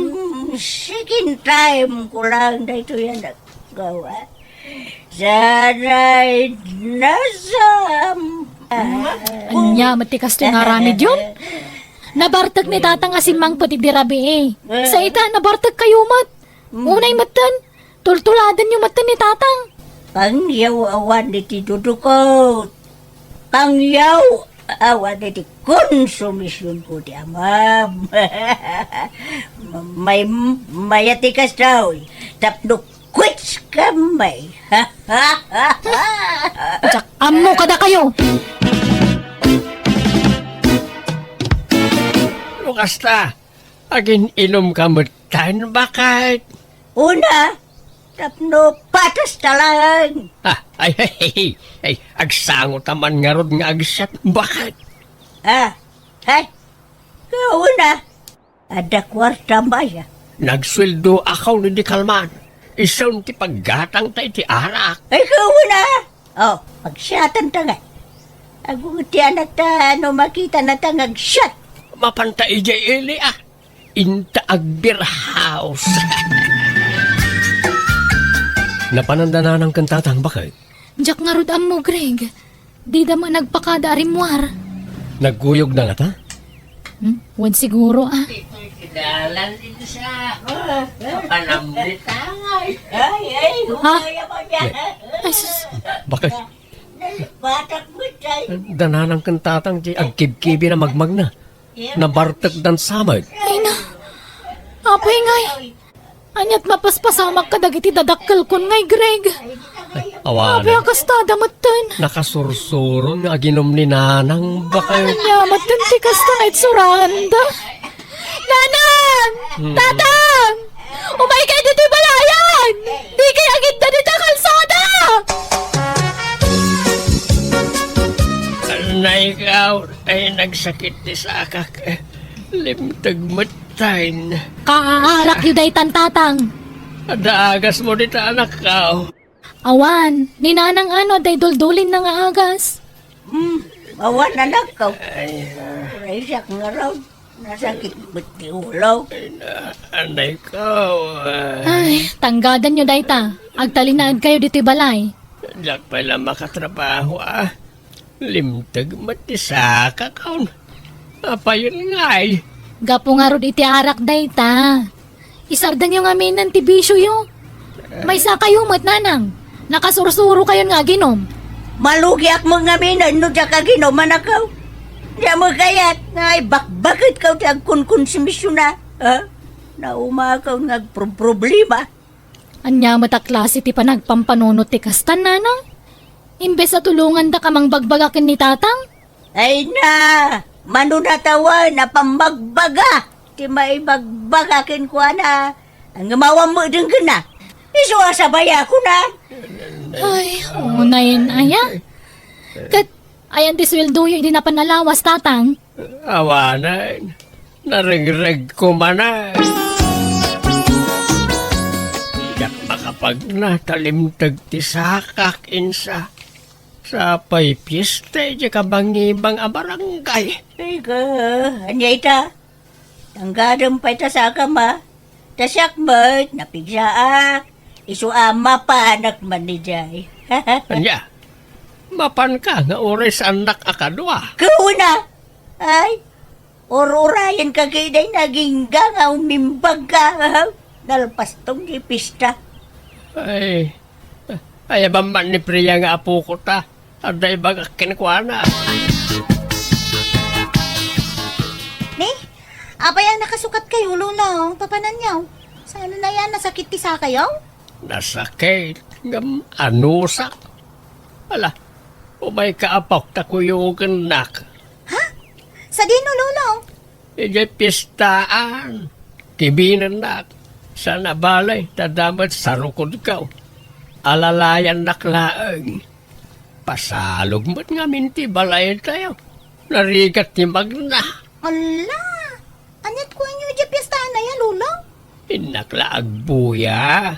Second time ko lang daytoy a naggawa. Sana'y nasam- Ania met ti kastoy nga aramidyo? Nabartek ni tatang a simmangpet idi rabii. Sa ita, nabartek kayo met. Unay metten, tultuladenyo metten ni tatang. Pangyaw awan iti dudukot. Pangyaw awan iti konsumision ko ti amam. May, mayat ti kastoy. Tapno quits kami. Diak ammo kada kayo. No kasta, agin-inom ka met tan, baket? Una, tapno patas ta laeng. Ah, ay, ay, ay, ay, agsango ta man ngarud nga agsiat, baket? Ah, hay, kauna, adda kuarta maya. Nagsueldo ako ni di kalman. Isun ti paggatang ta iti arak. Ay, kauna. Oh, pagsiatan ta nga. Agunget ti anak ta no makita na ta nga agsiat. Mapanta ijay ili, ah. Inta agbirhaos. Napananda nanang ken tatang, baket? Diak ngarud ammo, Greg. Dida man nagpakada a rimmuar. Nagkuyog na ngata? Hmm? Wen siguro, ah. Ito'y kidalan din sa ako. Panamritangay. Ay, ay, Ha? Ay, sus. Baket? Batak mo, tay. Dananang ken tatang ti agkibkibi na magmagna. Nabartek dan samet. Ay na. Apay ngay. Aniat mapaspasamak kadagiti dadakkelkon ngay, Greg. Ay, awan. Apay a kasta da metten. Nakasursuro nga aginom ni nanang, baket. Ania metten ti kasta nga itsuranda. Nanang! Hmm. Tatang! Umaykay ditoy balayan! Dikay agidda dita kalsada! Nay, ikaw, ay nagsakit ti sakak. Limteg met tayen. Kaarakyo daytan, tatang. Adda agasmo dita, anakko. Awan, ni nanang ano, adda iduldulin na nga agas. Hmm, awan, anakko. Ay, ah. Uray siak ngarud. Nasakit met ti ulo. Ay, na, anay ko, ah. Ay, tanggadanyo dayta. Agtalinaed kayo ditoy balay. Diak pay la makatrabaho, ah. Limteg met ti sakak, awan. Apayen ngay? Gapu ngarud iti arak dayta. Isardenyo ngaminen ti bisioyo. Maysa kayo met, nanang. Nakasursuro kayon nga aginom. Malugiak met ngaminen no diak aginom, anakko. Diak met kayat nga ibakbaketko ti agkonkonsumision, ha? Naumakaw nga agproproblema. Ania met a klase ti panagpampanunot ti kastan, nanang? Imbes a tulongandaka mangbagbaga ken ni tatang? Ay na, mano natawen a pammagbaga ti maibagbaga kenkuana. Ngem awan met denggenna. Isu a sabayakon. Ay, unayen aya. Ket ayan ti sueldoyo idi napan a lawas, tatang? Awanen, narengregko manen. Diak makapagna ta limteg ti sakak, insa. Sapay fiesta idiay kabangibang a barangay. Ay ka, ania ita? Tanggadem pay ta sakam, a? Ta siak met, napigsaak. Isu a mapanak man idiay. Ania? Mapanka nga uray saannak a kadua? Kuna! Ay, ur-urayenka ketdi, nagingga nga umimbagka. Nalpaston ti pista. Ay, ayaban man ni Priya nga apoko ta. Adda ibagak kenkuana. Ni, apay a nakasukat kayo, Lolo? Papananyo? Saan na yan? Nasakit ti sakayo? Nasakit. Ngem anusak. Ala, umayka, apok, ta kuyogennak. Ha? Sadino, Lolo? Idiay pistaan. Kibinennak. Saan a balay, ta adda met sarukodko. alalayannak laeng. Pasalog met ngamin ti balaytayo. Narigat ti magna. Ala! Aniat kuanyo idiay piestaan aya, Lolo? Innak la agbuya.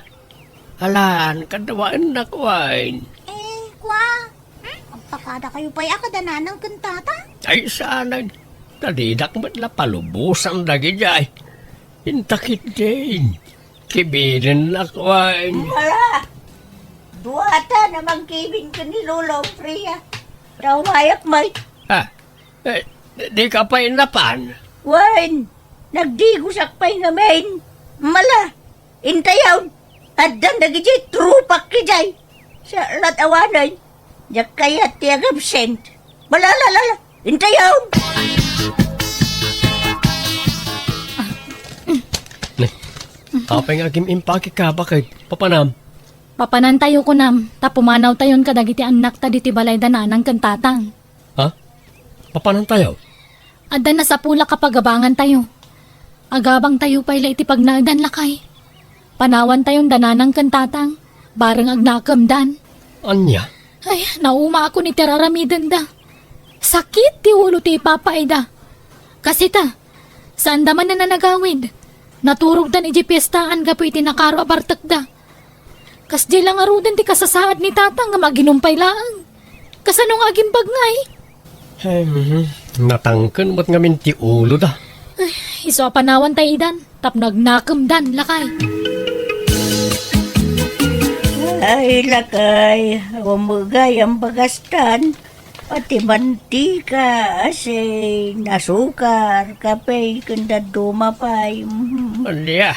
Alan, kadawaennak wen. Eh, kua, hmm? Agpakada kayo pay a kada nanang ken tata? Ay, saanen. Ta didak met la palubosan dagidiay. Inta ketdin. Kibidennak wen. Mara! Duata na mangkibin ken ni Lolo Priya. Tawmayak met. Ah, eh, di ka pay napan? Wen, nagdigosak pay ngamin. Mala, intayon. Addan dagidiay trupak idiay. Sa lat awanen. Diak kayat ti agabsent. Malalalala. Intayon! Ne, apay nga agim-impake ka, baket? Papanam? Papanantayo, kunam, ta pumanawtayon kadagiti annakta ditoy balay da nanang ken tatang. Ha? Papanantayo? Adda nasapulak a pagabangantayo. Agabangtayo pay la iti pagnaedan, lakay. Panawantayon da nanang ken tatang, bareng agnakemdan. Ania? Ay, naumaakon iti ar-aramidenda. Sakit ti ulo ti ipapaayda. Kasita, saanda manen a nagawid. Naturogdan idiay piestaan gapu iti nakaro a bartekda. Kasdiay la ngaruden ti kasasaad ni tatang nga maaginumpay laeng. Kasano nga agimbag ngay? Ay, mhm. Natangken met ngamin ti uloda. Ay, isu a panawantayo idan, tapno agnakemdan, lakay. Ay, lakay, awan met gayam bagastan. Pati mantika, asin, asukar, kape, ken dadduma pay. Mhm. Ania?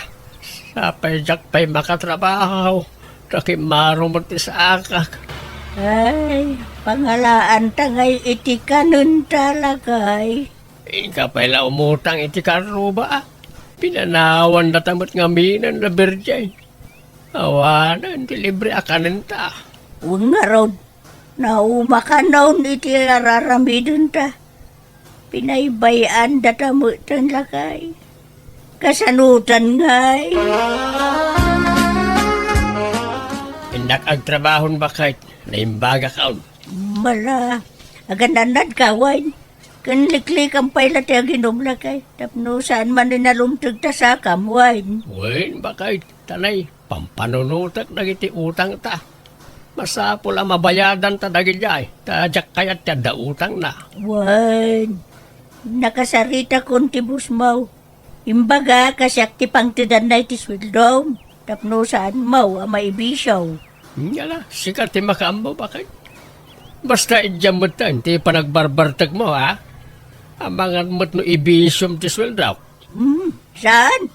Sapay diak pay makatrabaho, ta kimmaro met ti saakak. Ay, pangalaanta ngay iti kanenta, lakay. Inka pay la umutang iti karruba, a. Pinanawandata met ngaminen la Birjeng. Awanen ti libre a kanenta. Wen ngarud, naumakanon iti ar-aramidenta. Pinaybay-andata metten, lakay. Kasanotan ngay? Innak agtrabahon, baket. Naimbagakon. Mala, agan-annadka, wen? Ken liklikam pay la ti aginum, lakay. Tapno saan manen a lumteg ta sakam, wen? Wen, baket. Tanay, pampanunotek dagiti utangta. Masapul a mabayadanta dagidiay, ta diak kayat ti adda utangna. Wen, nakasaritakon ti busmaw. Imbaga, kasiak ti pangtedanna iti sueldom, tapno saanmo a maibisio. Ngala, sika ti makaammo, baket. Basta idiam metten ti panagbarbartekmo, ha? Amangan met no ibisiom ti sueldok. Hmm, saan?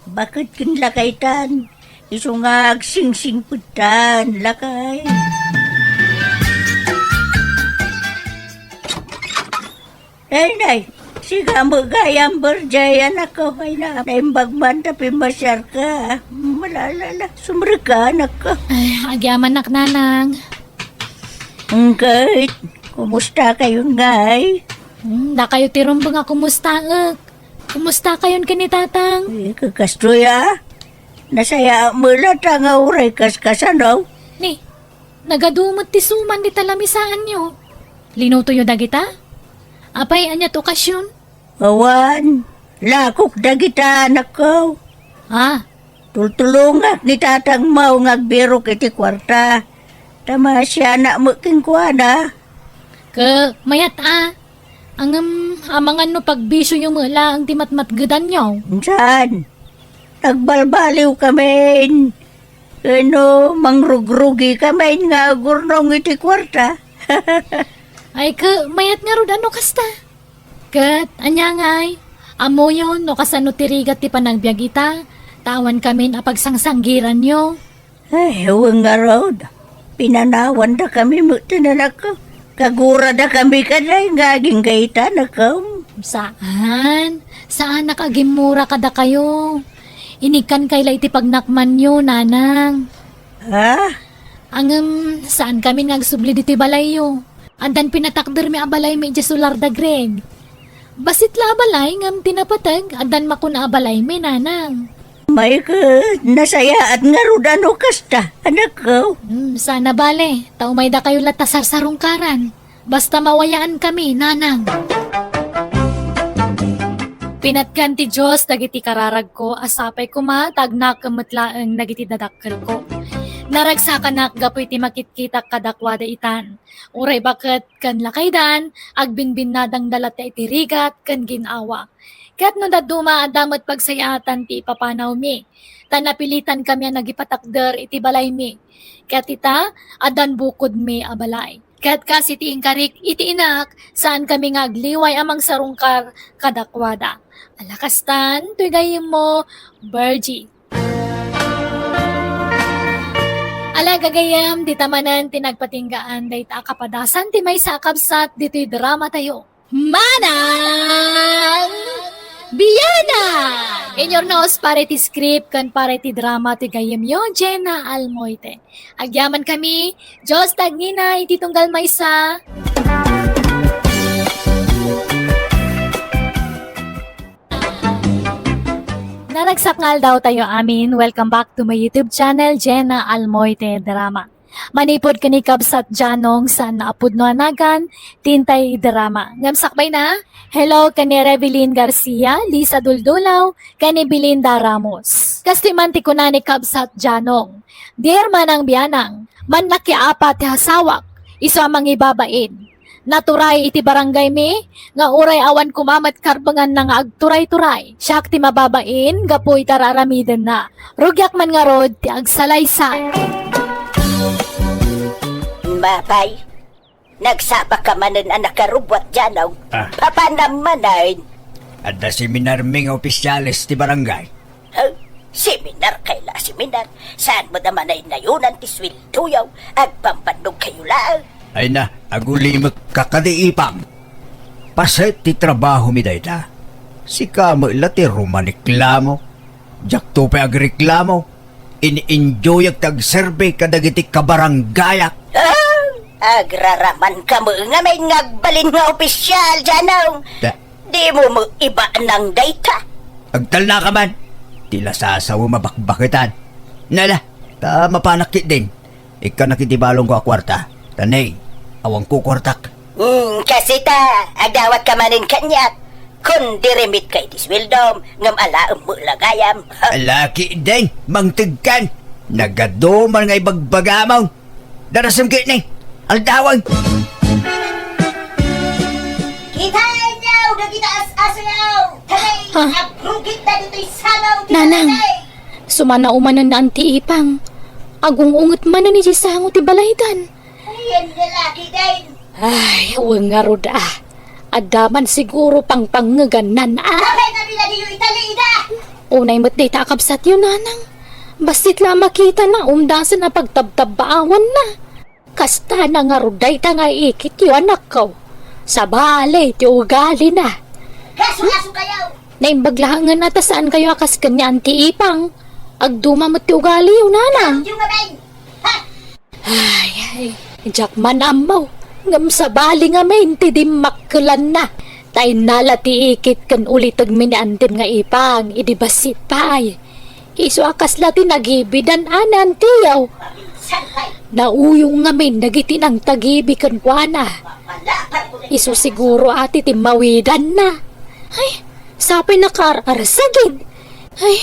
Baket ken lakaytan, isu nga agsingsingpettan, lakay. Nay, nay, sika met gayam, Birjeng, anakko, ay na, naimbag man ta pimmasiarka. Malalala, sumrekka, anakko. Ay, agyamanak, nanang. Ngket, kumusta kayon ngay? Hmm, dakayo ti rumbeng a kumustaek. Kumusta kayon ken ni Tatang? Eh, kakastoy, a. Nasayaat met latta nga uray kaskasano. Ni, nagadu met ti suman dita lamisaanyo. Linutoyo dagita? Apay, ania ti okasion? Awan, lakok dagita, anakko. Ah, Tultulongak ni Tatangmo nga agbirok iti kuarta. Ta maasianak met kenkuana. Ke, mayat a. Ngem, amangan no pagbisioyo met laeng ti matmatgedanyo. Saan? Nagbalbaliwkamin. Ken no, mangrugrugikamin nga agurnong iti kuarta. Ay, ke, mayat ngarud a no kasta. Ket, ania ngay? Ammoyon no kasano ti rigat ti panagbiag ita, ta awankamin a pagsangsanggiranyo. Ay, wen ngarud. Pinanawandakami met ti nanakko. Kaguradakami kadi nga agingga ita, anakko. Saan? Saanak a gimmura kadakayo. Inikkankay la iti pagnakmanyo, nanang. Ha? Ngem, saankami nga agsubli ditoy balayyo. Addan pinatakdermi a balaymi idiay sular da Greg. Bassit la a balay ngem ti napateg, addan makuna a balaymi, nanang. May ket nasayaat ngarud a no kasta, anakko. Hmm, sana bale, ta umaydakayo latta sarsarungkaran. Basta mawayankami, nanang. Pinatgan ti Dios dagiti kararagko a sapay koma ta agnakem met laeng dagiti dadakkelko. Naragsakanak gapu iti makitkitak kadakuada itan. Uray baket ken lakaydan, agbinbinnadangda latta iti rigat ken gin-awa. Ket no dadduma, adda met pagsayaatan ti ipapanawmi, ta napilitankami a nagipatakder iti balaymi. Ket ita, addan bukodmi a balay. Ket kas iti inkarik iti inak, saankami nga agliway a mangsarungkar kadakuada. Ala kastan, toy gayyemmo, Virgie. Ala, gagayyem, dita manen ti nagpatinggaan dayta a kapadasan ti maysa a kabsat ditoy dramatayo. Manang Bianang! In your nose, para iti script ken para iti drama ti gayyemyo, Jenna Almoite. Agyamankami, Dios tagnina iti tunggal maysa. Naragsak nga aldawtayo amin. Welcome back to my YouTube channel, Jenna Almoite Drama. Manipud ken ni Kabsat Janong saan a pudno a nagan, ti intay drama. Ngem sakbayna, hello ken ni Revelyn Garcia, Lisa Duldulaw, ken ni Belinda Ramos. Kastoy man ti kuna ni Kabsat Janong, "Dear Manang Bianang, mannakiapa ti asawak, isu a mangibabain. Naturay iti barangaymi nga uray awan koma met karbenganna nga agturay-turay, siak ti mababain gapu iti ar-aramidenna. Rugiak man ngarud ti agsalaysay." Mapay, nagsapaka manen a nakarubbuat, Janong. Ah. Papanam manen. Adda seminarmi nga opisyales ti barangay. Huh? Seminar kay la seminar. Saan met a manaynayonan ti sueldoyo? Agpambannog kayo laeng. Ay na, agulimekka kadi, Ipang. Paset ti trabahomi dayta. Sika met la ti rumaniklamo. Diakto pay agreklamo. In-enjoyak ti agserbi kadagiti kabarangayak. Ah, agraramanka met ngamin nga agbalin nga opisyal, Janong. Da- Dimo met ibanang dayta. Agtalnaka man. Ti lasasawem a bakbaketan. Nala, ta mapanak ketdin. Ikkanak iti balongko a kuarta. Ta nay, awanko kuartak. Hmm, kas ita, agdawatka manen kaniak. Kun dirimitko iti sueldom, ngem alaem met la gayam. Ala ketdin, mangtegkan. Nagadu man nga ibagbagamon. Darasem ketdi, aldawen. Kitaenyo dagita as-asayo, ta nay, ah, agrugitda ditoy samaw ti Nanang, nanay. Sumanaw manen ni Anti Ipang. Agung-unget manen iti sango ti balaydan. Ayan nga laki din. Ay, wen ngarud a. Adda man siguro pangpangngegannan a. Apay nga biladiyo italiida? Unay met dayta a kabsatyo, Nanang. Bassit la a makitana, umdasen a pagtabtabbaawanna. Kasta na ngarud dayta nga ikityo, anakko. Sabali ti ugalina. Kaso-aso kayo! Naimbag laengen a ta saankayo a kas ken ni Anti Ipang. Agduma met ti ugaliyo, Nanang. Yung nga, Ben! Ha? Ay, ay, diak man ammo. Ngem sabali ngamin ti dimmakkelanna. Ta inna la ti ikit ken ulitegmi ni Antim nga Ipang idi bassit pay. Isu a kasla ti nagibidan a ni Antiyo. Nauyong ngamin dagiti nangtagibi kenkuana. Isu siguro a ti timmawidanna. Ay, sapay nakaar-arsagid. Ay,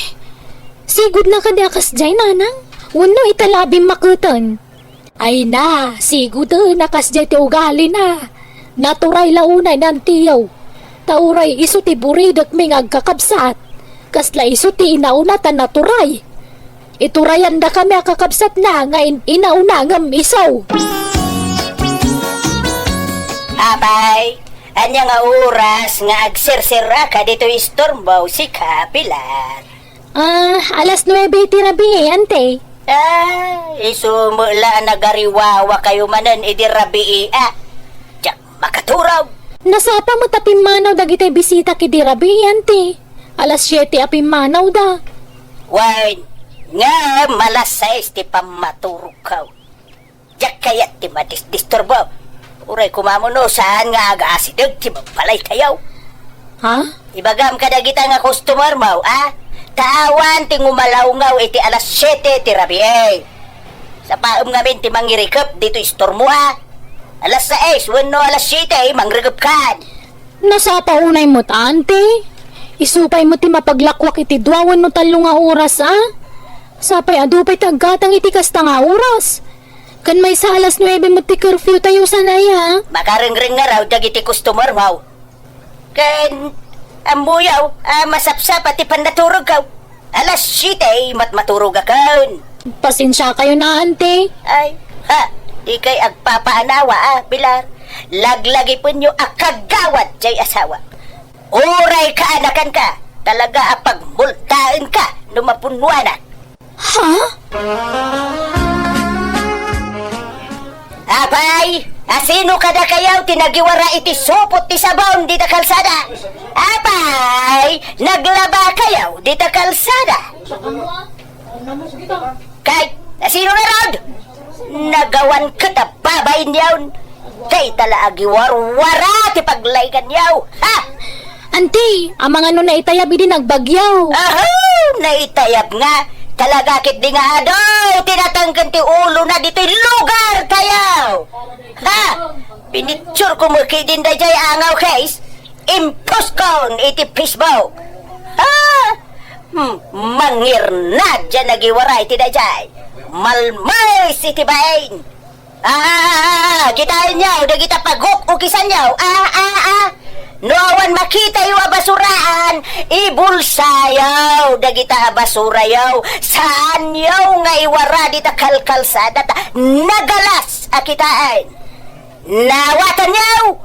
sigudna kadi a kasdiay, Nanang? Wenno ita la a bimmaketen? Ay na, siguden a kasdiay ti ugalina. Naturay la unay ni Antiyo. Ta uray isu ti buridekmi nga agkakabsat. Kasla isu ti inauna ta naturay. Iturayandakami a kakabsatna nga in-, inauna ngem isu. Apay, ania nga oras nga agserserraka ditoy istormo, sika, Pilar? Ah, alas nuebe iti rabii, Ante. Ah, isu met la a nagariwawa kayo manen idi rabii, a. Diak makaturog. Nasapa met a pimmanaw dagiti bisitak idi rabii, Ante. Alas siete a pimmanawda. Wen, ngem alas sais ti pammaturogko. Diak kayat ti madisdisturbo. Uray koma no saan nga agaasideg ti balay tayo. Ha? Ibagam kadagita nga customer mo, a? Ta awan ti ngumalawngaw iti alas siete ti rabii. Sapaem ngamin ti mangirikep ditoy istormo, a. Alas sais wenno alas siete, mangirikepkan. Nasapa unay met, ante. Isu pay met ti mapaglakwak iti dua wenno tallo nga oras, a. Sapay adu pay ti aggatang iti kasta nga oras. Ken maysa alas nuebe met ti curfew tayo, saan aya? Makarengreng ngarud dagiti customer mo. Ken, ammoyo, a, masapsapa ti pannaturogko. Alas siete, matmaturogakon. Pasensiakayon, ante. Ay, ha, dikay agpapaanawa, a, Pilar. Laglagipenyo a kagawad jay asawa. Uray kaanakanka, talaga a pagmultaenka no mapunnoanak. Ha? Apay, asino kadakayo ti nagiwara iti supot ti sabon dita kalsada? Apay, naglabakayo dita kalsada? Kay, asino ngarud? Nagawan ket a babainyon. Dayta la agiwarwara ti paglainganyo. Ha? Anti, amangan no naitayab idi nagbagyo. Aho, naitayab nga. Talaga ketdi nga adu ti natengken ti ulona ditoy lugartayo. Ha? Pinictureko met ketdin daydiay angaw, guys. Impostkon iti Facebook. Ha? Hmm, mangirnad diay nagiwara iti daydiay. Malmaes iti bain. Ah, ah, ah, ah, kitaenyo dagita paguk-ukisanyo. Ah, ah, ah. No awan makitayo a basuraan, ibulsayo dagita a basurayo. Saanyo nga iwara dita kalkalsada ta nagalas a kitaen. Nawatanyo!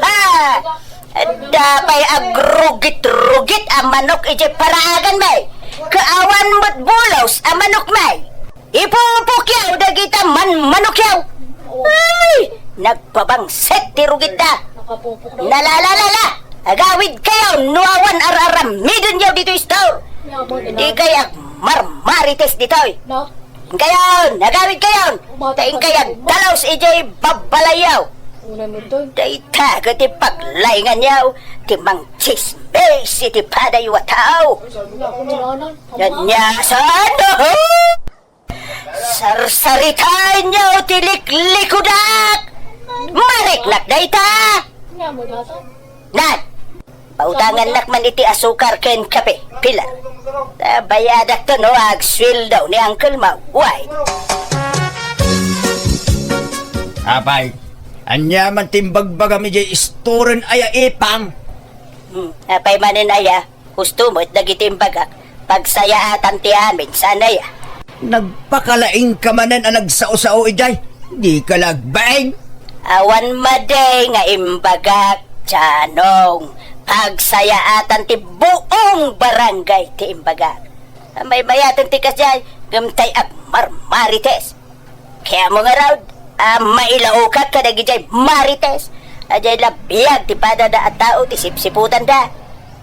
Ah! Adda pay agrugit-rugit a manok idiay paraaganmi. Kaawan met bulos a manokmi. Ipupukyaw dagita manmanokyaw. Ay! Nagpabangsit ti rugitda. Nalalalala! Agawidkayo no awan ar-aramidenyo ditoy store. Dikay agmarmarites ditoy. Inkayon, agawidkayon. Ta inkay agdalus idiay babbalayyo. Dayta ket ti paglainganyo, ti mangtsismis iti padayo a tao. Ania, saan? Sarsaritaenyo ti liklikudak! Mariknak dayta! Nan, pautangannak man iti asukar ken kape, Pilar. Ta bayadakto no agsueldo ni Uncle Mau. Way. Apay, ania man ti imbagbagam idiay istoren aya, Ipang? Hmm, apay manen aya? Husto met dagiti imbagak, pagsayaatan ti amin, saan aya? Nagpakalaingka manen a nagsao-sao idiay, dika la agbaing. Awan madi nga imbagak, Janong. Pagsayaatan ti buong barangay ti imbagak. Maymayaten ti kasdiay, ngem tay agmarmarites. Kayatmo ngarud a mailaokak kadagijay marites a diay la biag ti padada a tao ti sipsiputanda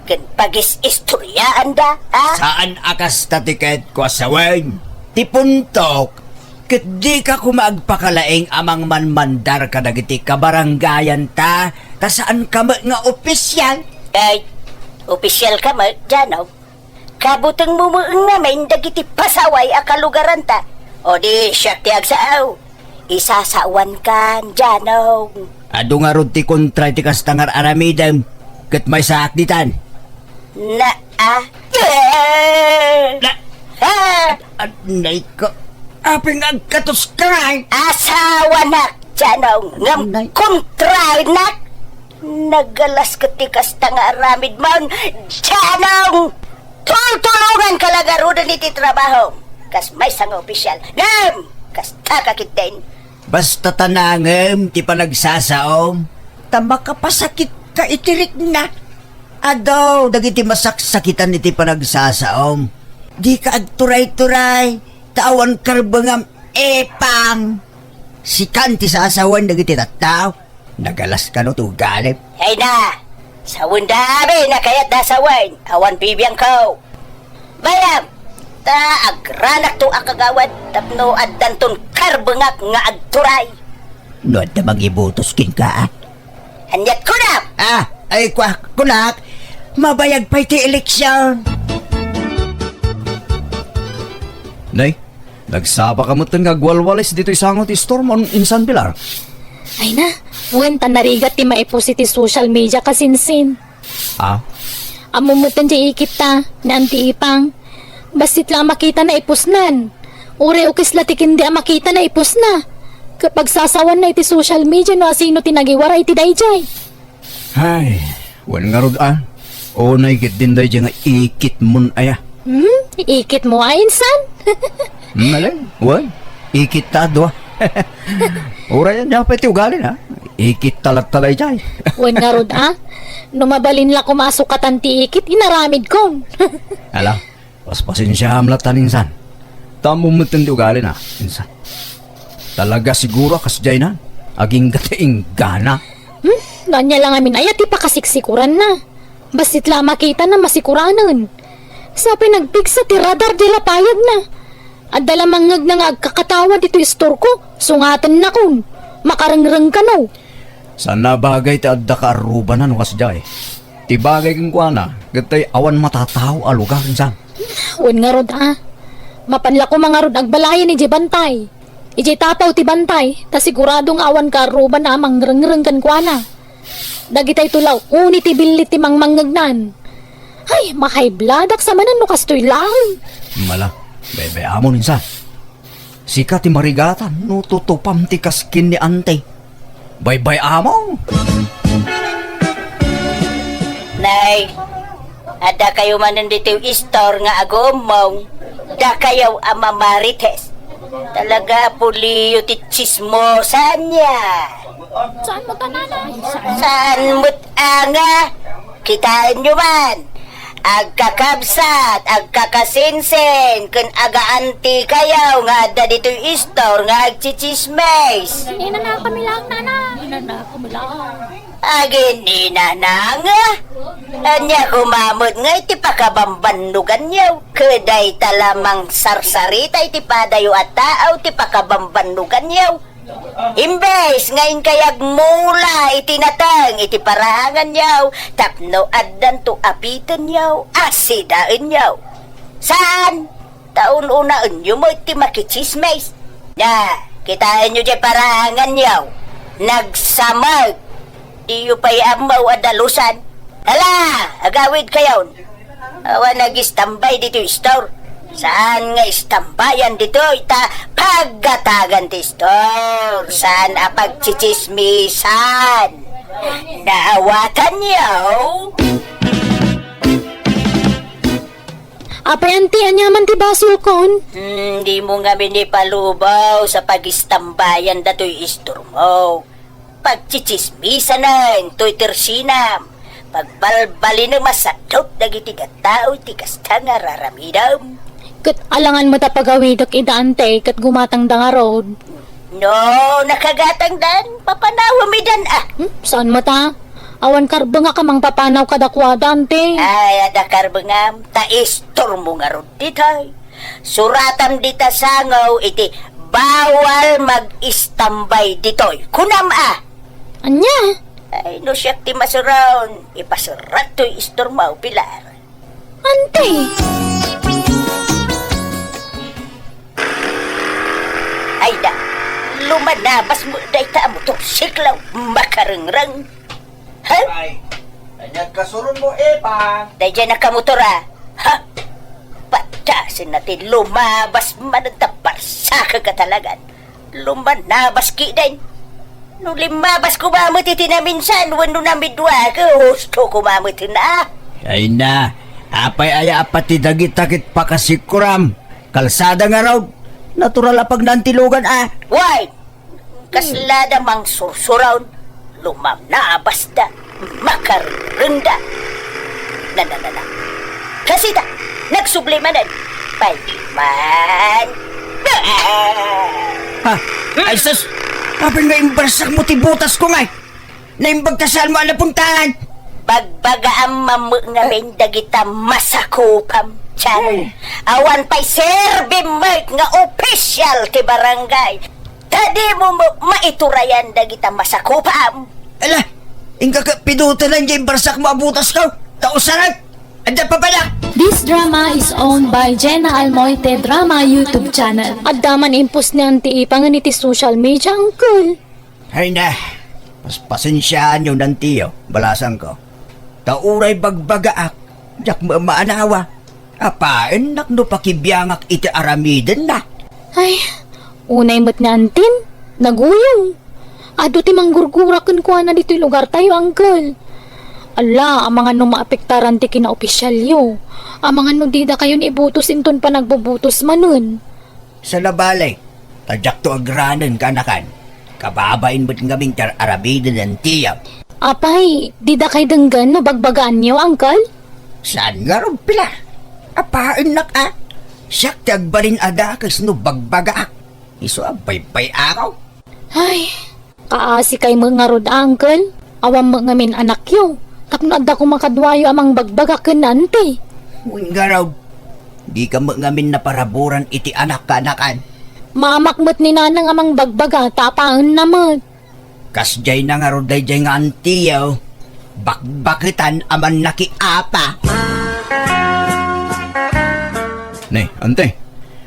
ken pagis-istoriaanda, a? Saan a kasta ti ketko a sawen. Ti puntok, ket dika koma agpakalaing a mangmanmandar kadagiti kabarangayanta, ta saanka met nga opisial. Ay, opisialka met, Janong. Kabutengmo met ngamin dagiti pasaway a kalugaranta. O di siak ti agsao. Isasawankan, Janong. Adu ngarud ti kontra iti kasta nga ar-aramidem, ket maysaak ditan. Na, a? Na, a? Anay ka. Apay nga agkatoska ngay? Asawanak, Janong, ngem kontranak. Nagalas ket ti kasta nga aramidmon, Janong! Tultulonganka la ngaruden iti trabahom kas maysa nga opisial. Ngem, kastaka ketdin. Basta ta nangem ti panagsasaom, ta makapasakitka iti rikna. Adu dagiti masaksakitan iti panagsasaom. Dika agturay-turay, ta awan karbengam, Ipang. Sikan ti sasawen dagiti tattao. Nagalas kano ti ugalim? Ay na! Sawenda amin a kayatda a sawen, awan bibiangko. Bayam, ta agranakto a kagawad tapno addanton karbengak nga agturay. No adda mangibutos kenka, a? Aniat kunak? Ah, ay, kua-, kunak, Mabayag pay ti eleksyon. Nay, nagsapa ka metten nga agwalwalis ditoy sango ti istormo, insan, Pilar? Ay na, wen, ta narigat ti maipus iti social media, kasinsin. Ah? Ammom metten ti ikitta ni Auntie Ipang. Bassit la a makitana ipusnan. Uray ukis la ti kindi a makitana ipusna. Ket pagsasawanna iti social media no asino ti nagiwara iti daydiay. Ay, wen ngarud a. Unay ket din daydiay nga ikitmon aya. Hmm? Ikitmo a, insan? Naleng, wen. Ikitta a dua. Uray ania pay ti ugalina. Ikitta latta daydiay. Wen ngarud a. No mabalin la koma a sukatan ti ikit, inaramidkon. Ala, paspasensiaam latta, insan. Ta ammom metten ti ugalina, insan. Talaga siguro a kasdiayna. Agingga ti inggana. Hmm? No ania la ngamin aya ti pakasiksikuranna? Bassit la a makitana masikuranen. Sa pay nagpigsa ti radar di lapayagna. Adda la mangngegna nga agkakatawa ditoy istorko, sungatennakon. Makarengreng kano. Saan a bagay ti adda kaarrubana no kasdiay. Ti bagay kenkuana, ket tay awan matatao a lugar, insan. Wen ngarud a. Mapan la koma ngarud agbalayan idiay bantay. Idiay tapaw ti bantay, ta sigurado nga awan kaarrubana a mangrengreng kenkuana. Dagitayto la uni ti billit ti mangmangngegnan. Ay, mahayblad ak sa manen no kastoy laeng. Mala, baybay-amon insan. Sika ti marigatan no tutupam ti kaskin ni Ante. Baybay-amon! Nay, adda kayo manen ditoy istor nga aguummong. Dakayaw a mamarites. Talaga, puliyo ti tsismosa ania. Saan met a, nanay? Saan met a nga? Kitaenyo man. Agkakabsat, agkakasinsin, ken agaantikayo nga adda ditoy istor nga agtsitsismis. Ininanakami lang, nanay. Ininanakami lang. Agininanang? Ania koma met nga iti pakabambannuganyo? Ket dayta la mangsarsarita iti padayo a tao ti pakabambannuganyo. Imbes nga inkay agmula iti nateng iti paraanganyo tapno addanto a pitenyo a sidaenyo. Saan? Ta un-unaenyo met ti makitsismis. Na, kitaenyo diay paraanganyo. Nagsamag. Diyo pay ammo a dalusan. Hala, agawidkayon. Awan nagistambay ditoy istor. Saan nga istambayan ditoy ta pagatagan ti istor. Saan a pagtsitsismisan. Naawatanyo? Apay, anti, ania man ti basolkon? Hmm, dimo ngamin ipalubaw sa pagistambayan datoy istormo. Pagtsitsismisanen toy tersinam. Pagbalbalinem a sadot dagiti tattao iti kasta nga raramidem. Ket alangan met a pagawidek ida, anti, ket gumatangda ngarud. No nakagatangdan, papanawem idan a. Hmm, saan met a? Awan karbengak a mangpapanaw kadakuada, anti. Ay, adda karbengam, ta istormo ngarud ditoy. Suratam dita sango iti bawal mag-istambay ditoy. Kunam a. Ania? Ay, no siak ti masuron, ipasurat toy istormo, Pilar. Anti! Ay da, lumanabas met dayta a motorsiklo, makarengreng. Ha? Ay, ania kasuron mo, Epang? Daydiay nakamotor a. Ha? Padasen na ti lumabas manen ta barsak ka talagan. Lumanabas kiden. No limmabas koma met iti naminsan wenno namidua, ket husto koma met na. Ay na, apay aya a pati dagita ket pakasikuram? Kalsada ngarud. Natural a pagnantilogan a. Why? Kaslada mangsursuron, lumamnabasda. Makarrengda. Na, na, na, na. Kasita, nagsubli manen. Pay man. Ha? Ay, sus! Apay nga imbarsak mo ti butas ko ngay? Naimbag ta saan mo a napuntahan? Bagbagaam mammo ngamin dagita masakupam, Chan. Awan pay serbi met nga opisyal ti barangay. Ta dimo mo maiturayan dagita masakupam. Ala, inka ka pidutenan diay imbarsak mo a butas ko. Ta usarek! Adda papanak! This drama is owned by Jenna Almoite Drama YouTube channel. Adda man impos ni Auntie Ipang iti social media, uncle. Ay na, pas-, pasensiaanyo, Auntie, balasangko. Ta uray bagbagaak, diak maamaanawa. Apaennak no pakibiangak iti aramidenna. Ay, unay met ni Antin, naguyong. Adu ti manggurgura kenkuana ditoy lugartayo, uncle. Ala, amangan no maapektaran ti kinaopisialyo. Amangan no didakayon ibutos inton panagbubutos manen. Saan a bale, ta diakto agranen, kaanakan. Kababain met ngamin ti ar-aramiden ni Antiyo. Apay, didakay denggen no bagbagaanyo, uncle? Saan ngarud, pila? Apaennak a. Siak ti agbalin a dakes no bagbagaak. Isu a baybay-aw. Ay, kaasikay met ngarud, uncle. Awan met ngamin anakyo. Tapno adda koma kaduayo a mangbagbaga ken ni Auntie. Wen ngarud, dika met ngamin naparaburan iti anak, kaanakan. Maamak met ni Nanang a mangbagbaga, ta apaenna met. Kasdiay na ngarud daydiay nga Antiyo, bakbaketan a mannakiapa. Ne, Ante,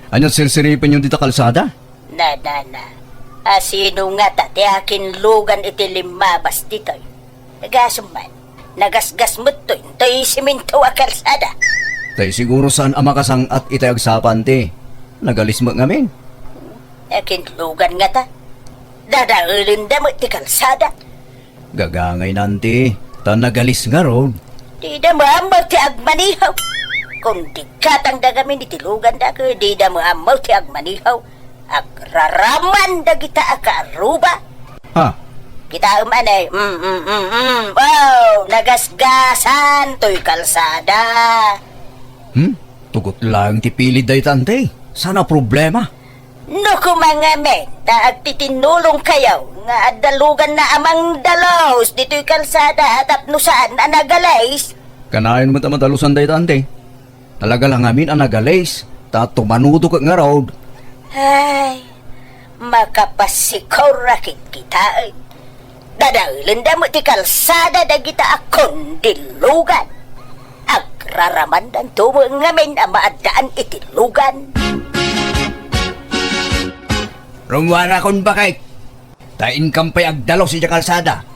ania sirsiripenyo dita kalsada? Na, na, na. Asino ngata ti akinlugan iti limmabas ditoy? Gasum man, nagasgas met toy, toy siminto a kalsada. Tay siguro saan a makasang-at itay agsapa, Ante. Nagalis met ngamin. Akinlugan ngata? Dadaelenda met ti kalsada. Gagangayna, Ante, ta nagalis ngarud. Dida maammo ti agmanihaw. Kun di katangda ngamin iti luganda, ket dida maammo ti agmanihaw. Agraraman dagita a kaarruba. Ha? Kitaem anay. Mm, mm, mm, mm. Wow, nagasgasan toy kalsada. Hmm? Tugot laeng ti pilid dayta, Ante. Saan a problema? No koma ngamin, ta agtitinnulongkayo nga adda luganna a mangdalus ditoy kalsada tapno saan a nagalis. Kanayon met a madalusan dayta, Ante. Talaga la ngamin a nagalis, ta tumanudo ket ngarud. Ay, makapasikorak ket kitaen. Dadaelenda met ti kalsada dagita a kundilugan. Agraramandanto met ngamin a maaddaan iti lugan. Rummuarakon, baket. Ta inkam pay agdalus idiay kalsada.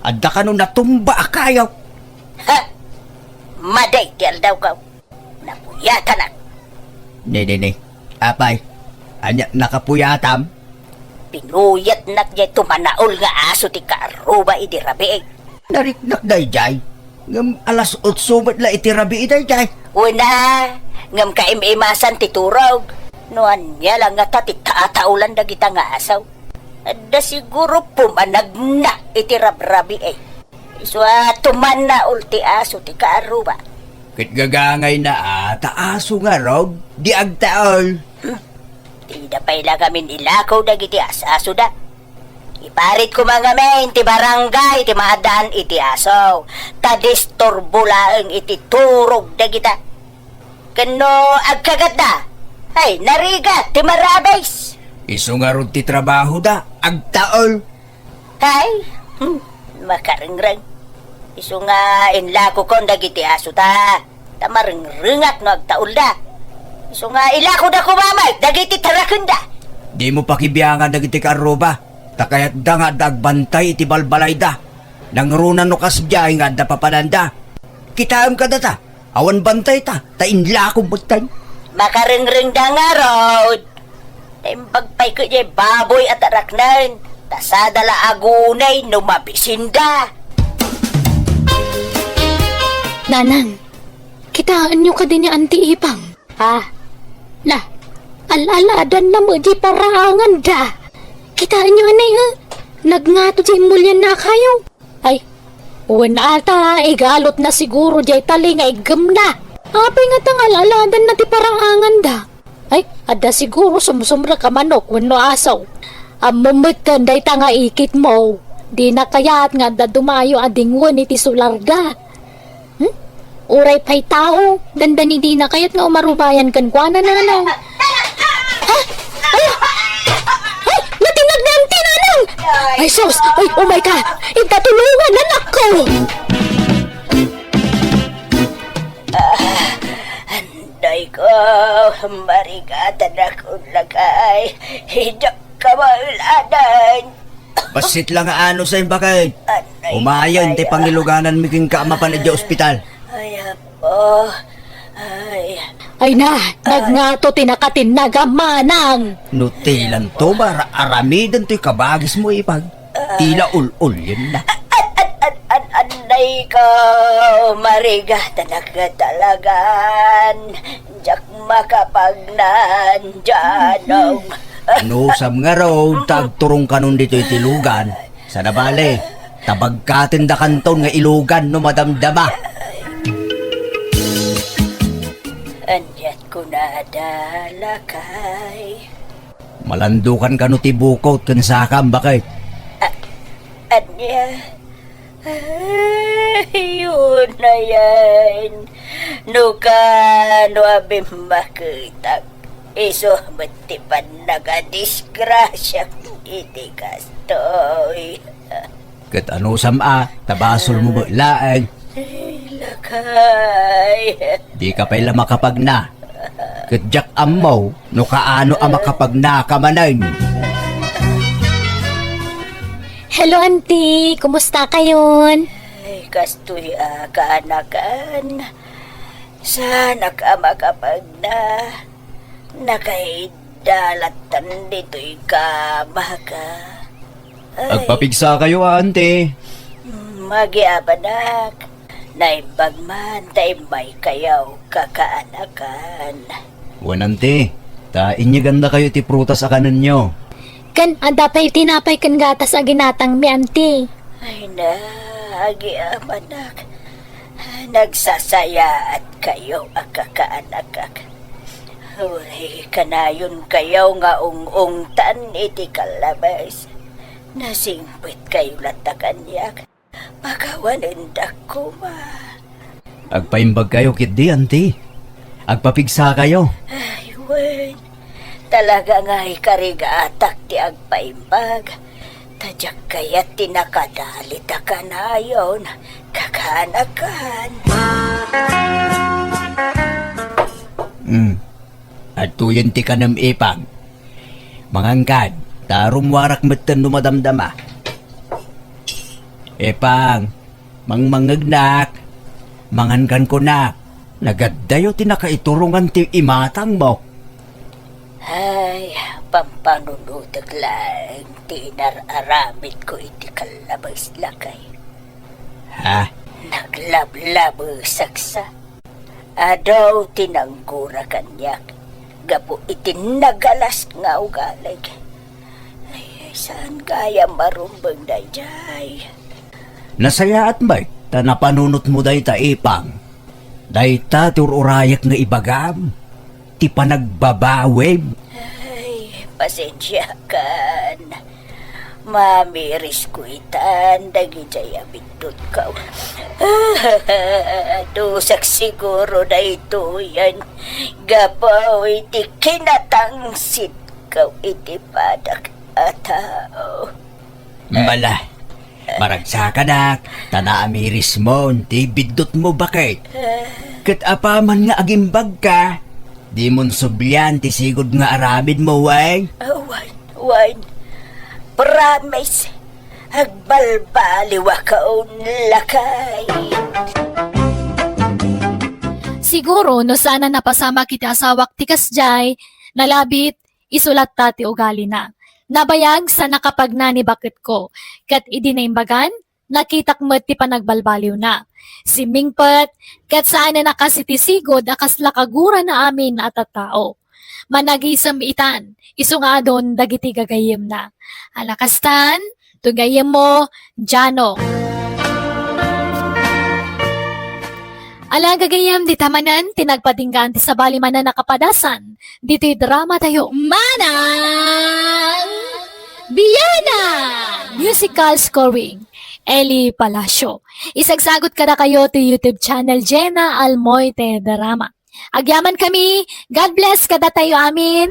Adda kano natumba a kayo. Ha? Madi ti aldawko. Napuyatanak. Ne, ne, ne. Apay, ania nakapuyatam? Pinuyatnak diay tumanaol nga aso ti kaarruba idi rabii. Nariknak daydiay. Ngem alas otso met la iti rabii daydiay. Wen a, ngem kaim-imasan ti turog. No ania la ngata ti tataolan dagita nga aso? Adda siguro pumanagna iti rabrabii. Isu a tumanaol ti aso ti kaarruba. Ket gagangayna a ta aso ngarud, di agtaol. Hmm. Dida pay la ngamin ilako dagiti as-asoda. Iparit koma ngamin ti barangay ti maaddaan iti aso, ta disturbo laeng iti turog dagita. Ken no agkagatda, ay, narigat ti marabis. Isu ngarud ti trabahoda, agtaol. Ay, hmm, makarengreng. Isu nga inlakokon dagiti asota, ta marengrengak no agtaolda. Isu nga ilakoda koma met dagiti tarakenda. Dimo pakibiangan dagiti kaarruba, ta kayatda nga adda agbantay iti balbalayda. Nangruna no kasdiay nga adda papananda. Kitaem kadata, awan bantayta, ta inlakom metten. Makarengrengda ngarud. Ta imbag pay ket diay baboy a taraknen, ta sada la agunay no mabisinda. Nanang, kitaenyo kadi ni Auntie Ipang? Ah, na, al-aladanna met diay paraanganda. Kitaenyo anay, eh? Nagngato diay immulianna a kayo. Ay, wen ata, igalotna siguro diay tali nga iggemna. Apay ngata nga al-aladanna ti paraanganda? Ay, adda siguro sumsumrek a manok wenno aso. Ammom metten dayta nga ikitmo. Dina kayat nga adda dumayo a dingwen iti solarda. Hmm? Uray pay tao, dandani dina kayat nga umarubayan kenkuana, Nanang. Ha? Ay! Ay! Natinag ni Auntie, Nanang! Ay, sus! Ay, oh my God! Ipatulungan, anakko! Ay ko, marigatanak, lakay. Diak kabaelan. Bassit la nga ano sa imbakit. Anay, Umayon ti ay, pangilugananmi kenka a mapan idiay ospital. Ay, apo. Ay. Ay na, nagngato ti nakatinnag a manang. No ti lanto, bara aramiden toy kabagismo, Ipang. Tila ul-ulienna. An, an, an, an, anay ko, marigatanak talagan. Diak makapagna, Janong. Anusam ngarud ta agturongkanon ditoy iti lugan. Saan a bale, ta bagkatendakanton nga ilugan no madamdama. Aniat kunada, lakay? Malandukan kano ti bukot ken sakam, bakit? A-, ania? Ay, unayen. No kano a bimmaketak, isu met ti pannagadisgrasiak iti kastoy. Ket anusam a, ta basolmo met laeng. Ay, lakay. Dika pay la makapagna. Ket diak ammo no kaano a makapagnaka manen. Hello, Auntie. Kumusta kayon? Ay, kastoy a kaanakan. Saanak a makapagna. Nakaidda lattan ditoy kamaka. Ay. Agpapigsa kayo, Auntie. Mm, agiapanak. Naimbag man ta immaykayo kakaanakan. Wen, Auntie, ta inyegandakayo ti prutas a kanenyo. Ken adda pay tinapay ken gatas a ginatangmi, Auntie. Ay na, agiapanak. Nagsasayaatkayo a kakaanakak. Uray kanayonkayo nga ung-ungtan iti kallabes. Nasingpetkayo latta kaniak. Pakawanendak koma. Agpaimbagkayo ketdi, Auntie. Agpapigsakayo. Ay, wen. Talaga nga ikarigatak ti agpaimbag. Ta diak kayat ti nakadalit a kanayon, kakaanakan. Hmm. Adtoyen ti kanem, Ipang. Mangankan, ta rummuarak metten no madamdama. Ipang, mangmangngegnak, mangankan kunak, nagaddayo ti nakaiturongan ti imatangmo. Ay, pampanunotek laeng ti inar-aramidko iti kallabes, lakay. Ha? Naglablabesaksa. Adu ti nanggura kaniak gapu iti nagalas nga ugalig. Ay, saan gayam a rumbeng daydiay? Nasayaat met ta napanunotmo dayta, Ipang. Dayta ti ur-urayek nga ibagam, ti panagbabawim. Ay, pasensiakan. Mamirisko itan dagidiay a biddutko. Dusak siguro daytoyen gapu iti kinatangsit ko iti padak a tao. Bala, maragsakadak, ta naamirismon ti biddutmo, baket. Ket apaman nga agimbagka, dimon sublian ti sigud nga aramidmo, wen? Ah, wen, wen. Promise, agbalbaliwakon, lakay. Siguro no saan a napasamak iti asawak ti kasdiay, nalabit, isu latta ti ugalina. Nabayag sa nakapagna ni baketko, ket idi naimbagan, nakitak met ti panagbalbaliwna. Simmingpet, ket saanen a kas iti sigud a kasla kagurana amin a tattao. Managisem itan, isu nga adun dagiti gagayyemna. Ala kastan, Tugayemmo, Jano. Ala gagayyem, dita manen ti nagpatinggaan ti sabali manen a kapadasan ditoy drama tayo. Manang Biana! Musical scoring, Eli Palacio. Isagsagot kadakayo ti YouTube channel Jenna Almoite Drama. Agyamankami. God bless kadatayo amin.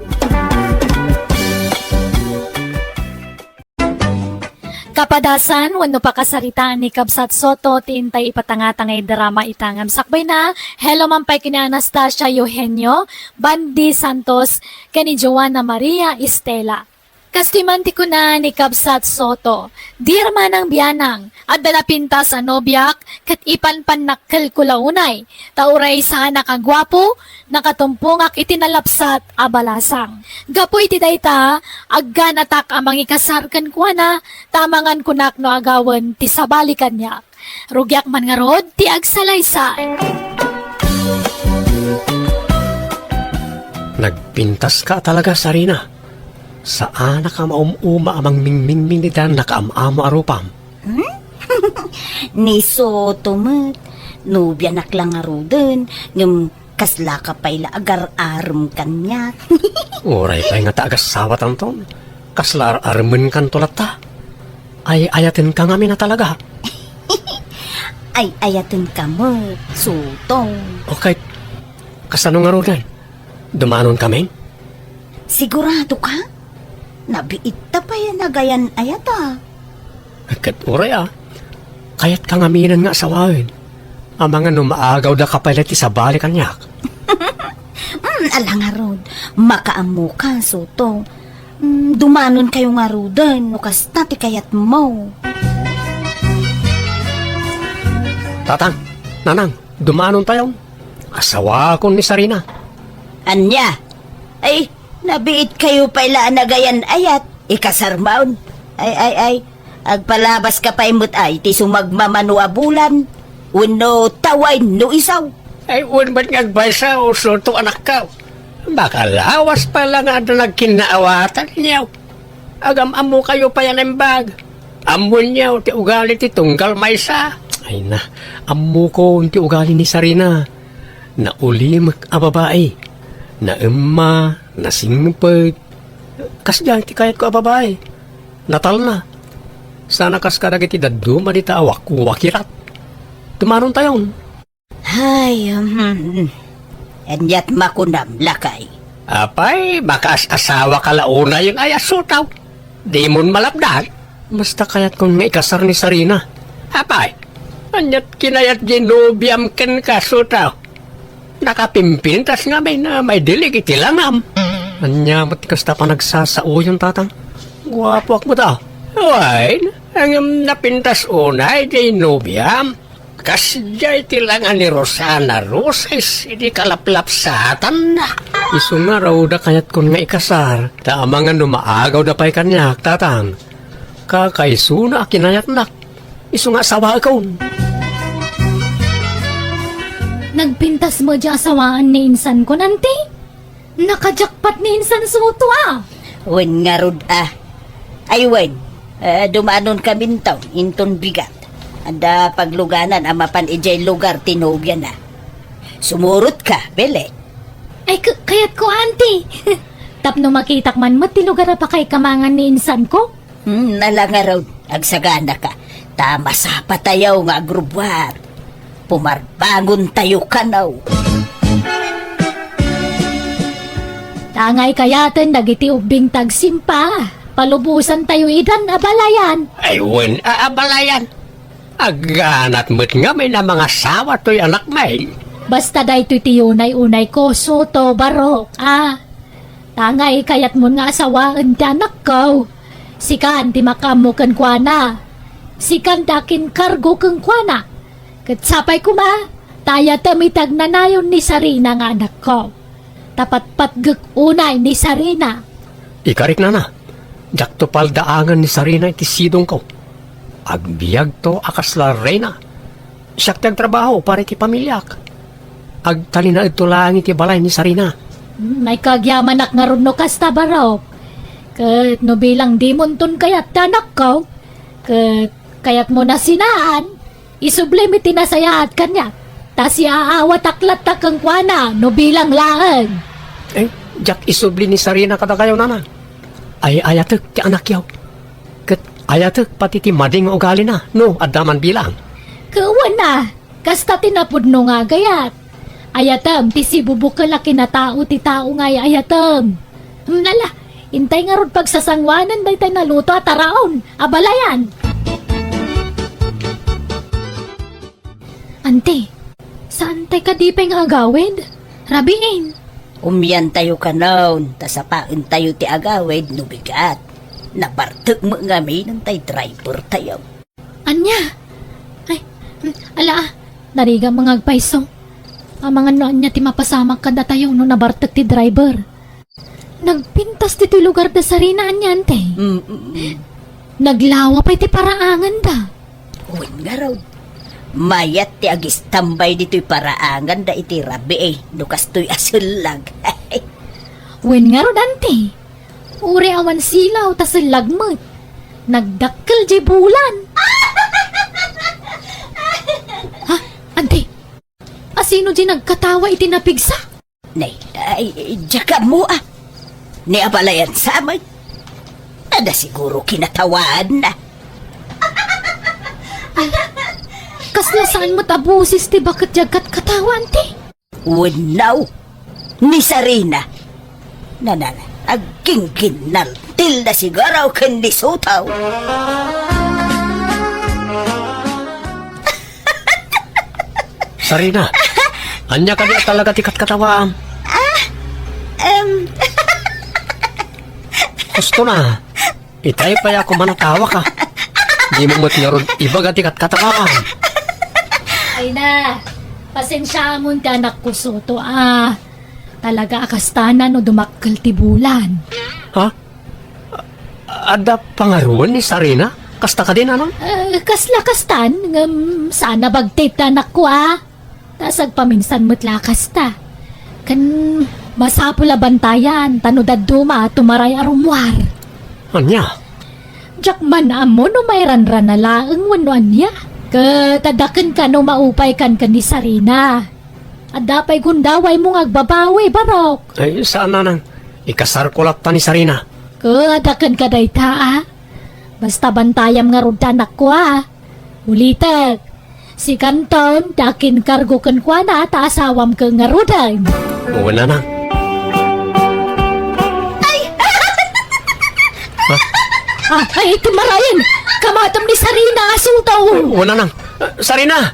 Kapadasan wenno pakasaritaan ni Kabsat Soto ti intay ipatangata nga drama ita ngem sakbayna. Hello man pay ken ni Anastasia Eugenio, Bandi Santos, ken ni Joanna Maria Estela. Kastoy man ti kuna ni Kabsat Soto, "Dear Manang Bianang, adda napintas a nobiak ket ipanpannakkelko la unay, ta uray saanak a guapo, nakatumpongak iti nalapsat a balasang. Gapu iti dayta, agganatak a mangikasar kenkuana, ta amangan kunak no agawen ti sabali kaniak. Rugiak man ngarud ti agsalaysay." Nagpintaska talaga, Sarina. Saanak a maum-uma a mangmingmingming ita nakaam-amo a rupam. Hmm? Ni Soto met, nobianak la ngaruden, ngem kaslaka pay la agar-arem kaniak. Uray pay nga ta agasawatanton, kasla ar-aremenkanto latta. Ay-ayatenka ngamin a talaga. Ay-ayatenka met, Soto. Okay, kasano ngaruden? Dumanon kami? Sigurado ka? Nabiit ta pay a nagayan-ayat a. Ket uray a, kayatka ngaminen nga asawaen. Amangan no maagawda ka pay la ti sabali kaniak. Mm, ala ngarud, makaammoka, Soto. Mm, dumanonkayo ngaruden no kasta ti kayatmo. Tatang, Nanang, dumanontayon. Asawakon ni Sarina. Ania? Ay, nabiitkayo pay la a nagayan-ayat. Ikasarmaon. Ay, ay, ay. Agpalabaska pay met ay ti sumagmamano a bulan. Wenno tawain no isaw. Ay, wen met nga agbaysa, Soto anakko. Makalawas pay la nga adda nagkinnaawatanyo. Agam-ammokayo pay a naimbag. Ammonyo ti ugali ti tunggal maysa. Ay na, ammokon ti ugali ni Sarina. Naulimek a babai. Naemma, nasingpet. Kasdiay ti kayatko a babai. Natalna. Sana kas kadagiti dadduma dita a wakwakirat. Dumanontayon. Ay, hmm. Aniat makunam, lakay? Apay, makaas-asawaka la unayen ay a Soto. Dimon malapdan? Basta kayatkon nga ikasar ni Sarina. Apay, aniat kinayat ti nobiam kenka, Soto? Nakapimpintas ngamin a maidilig iti langam. Ania met ti kasta panagsasaoyon, Tatang? Guapoak met a. Wen, ngem napintas unay ti nobiam. Kasdiay ti langa ni Rosana Roses idi kalaplapsatanna. Isu ngarud a kayatkon nga ikasar, ta amangan no maagawda pay kaniak, Tatang. Kakaisuna a kinayatnak. Isu nga asawaekon. Nagpintas met diay asawaan ni insankon, Auntie? Nakajakpat ni insan Soto a. Wen ngarud a. Ay wen, eh, dumanonkaminto inton bigat. Adda pagluganan a mapan idiay lugar ti nobiana. Sumurotka, Belen. Ay, k-, kayatko, Auntie. Tapno makitak man met ti lugar a pakaikamangan ni insanko. Hmm, ala ngarud, agsaganaka. Ta masapatayo nga agrubbuat. Pumarbangontayo kano. Tangay kayaten dagiti ubbing tagsimpa, palubosantayo idan a balayan. Ay, wen a, a balayan. Agganat met ngamin a mangasawa toy anakmi. Basta daytoy ti unay-unayko, Soto, barok, a. Tangay kayatmon nga asawaen ti anakko. Sikan ti makaammo kenkuana. Sikan ti akinkargo kenkuana. Ket sapay koma, ta ayatem iti agnanayon ni Sarina nga anakko. Ta patpatgek unay ni Sarina. Ikarik, nana, diakto paldaangen ni Sarina iti sidongko. Agbiagto a kasla reyna. Siak ti agtrabaho para iti pamiliak. Agtalinaedto laeng iti balay ni Sarina. Hmm, ay kagyamanak ngarud no kasta, barok. Ket no bilang dimonton kayat ti anakko, ket kayatmo a sinaan, isublim iti nasayaat kaniak. Ta siaawatak latta kenkuana no bilang laeng. Eh, diak isubli ni Sarina kadakayo, nana. Ay-ayatek ti anakyo. Ket ayatek pati ti madi nga ugalina, no adda man bilang. Ket wen a, kasta ti napudno nga agayat. Ayatem ti sibubukel a kinatao ti tao nga ay-ayatem. Hmm, ala, intay ngarud pagsasangoanen daytay naluto a taraon a balayan. Ante, saantay kadi pay nga agawid? Rabiin. Umiantayo kanon, ta sapaentayo ti agawid no bigat. Nabartek met ngamin tay driver tayo. Ania? Ay, mm, ala, ah, narigat nga agpayso. Amangan no ania ti mapasamak kadatayo no nabartek ti driver. Nagpintas ditoy lugar da Sarina, ania, ante? Mm, mm, mm. Naglawa pay ti paraanganda. Wen ngarud, mayat ti agistambay ditoy paraanganda iti rabii, no kastoy a sellag. Wen ngarud, ante. Uray awan silaw ta sellag met. Nagdakkel diay bulan. Ha? Ante? Asino diay nagkatawa iti napigsa? Nay, ay, diak ammo, ah. Ni abalayan sa amin. Adda siguro kinatawaanna. Kasla saan met a boses ti baket diay agkatkatawa, ante? Wenno, ni Sarina. Nanana, agginginnaltilda siguro ken ni Sotaw. Sarina, ania kadi a talaga ti katkatawaam? Ah, em. Husto na. Itay pay a kumanatawa ka. Dimo met ngarud ibaga ti katkatawaam. Ay na, pasensiaamon ti anakko, Soto, a. Talaga a kasta no dumakkel ti bulan. Ha? A-, adda pangaruan ni Sarina? Kasta kadi, nanang? Eh, kasla kastan, ngem saan a bagtit ti anakko, a. Ta sagpaminsan met la kasta. Ken masapul a bantayan, ta no dadduma, tumaray a rummuar. Ania? Diak man ammo no mairanrana laeng wenno ania. Ket adda kenka no maupaykan ken ni Sarina. Adda pay gundawaymo nga agbabawi, Barok. Ay, saan, nanang. Ikasarko latta ni Sarina. Ket adda kenka dayta, a? Basta bantayam ngarud ti anakko, a. Ulitek, sikanton ti akinkargo kenkuana ta asawam ket ngaruden. Wen, nanang. Ay! Ha? Ah, ay, ti marayen! Kamatem ni Sarina a Sotaw! Wen, nanang. Sarina!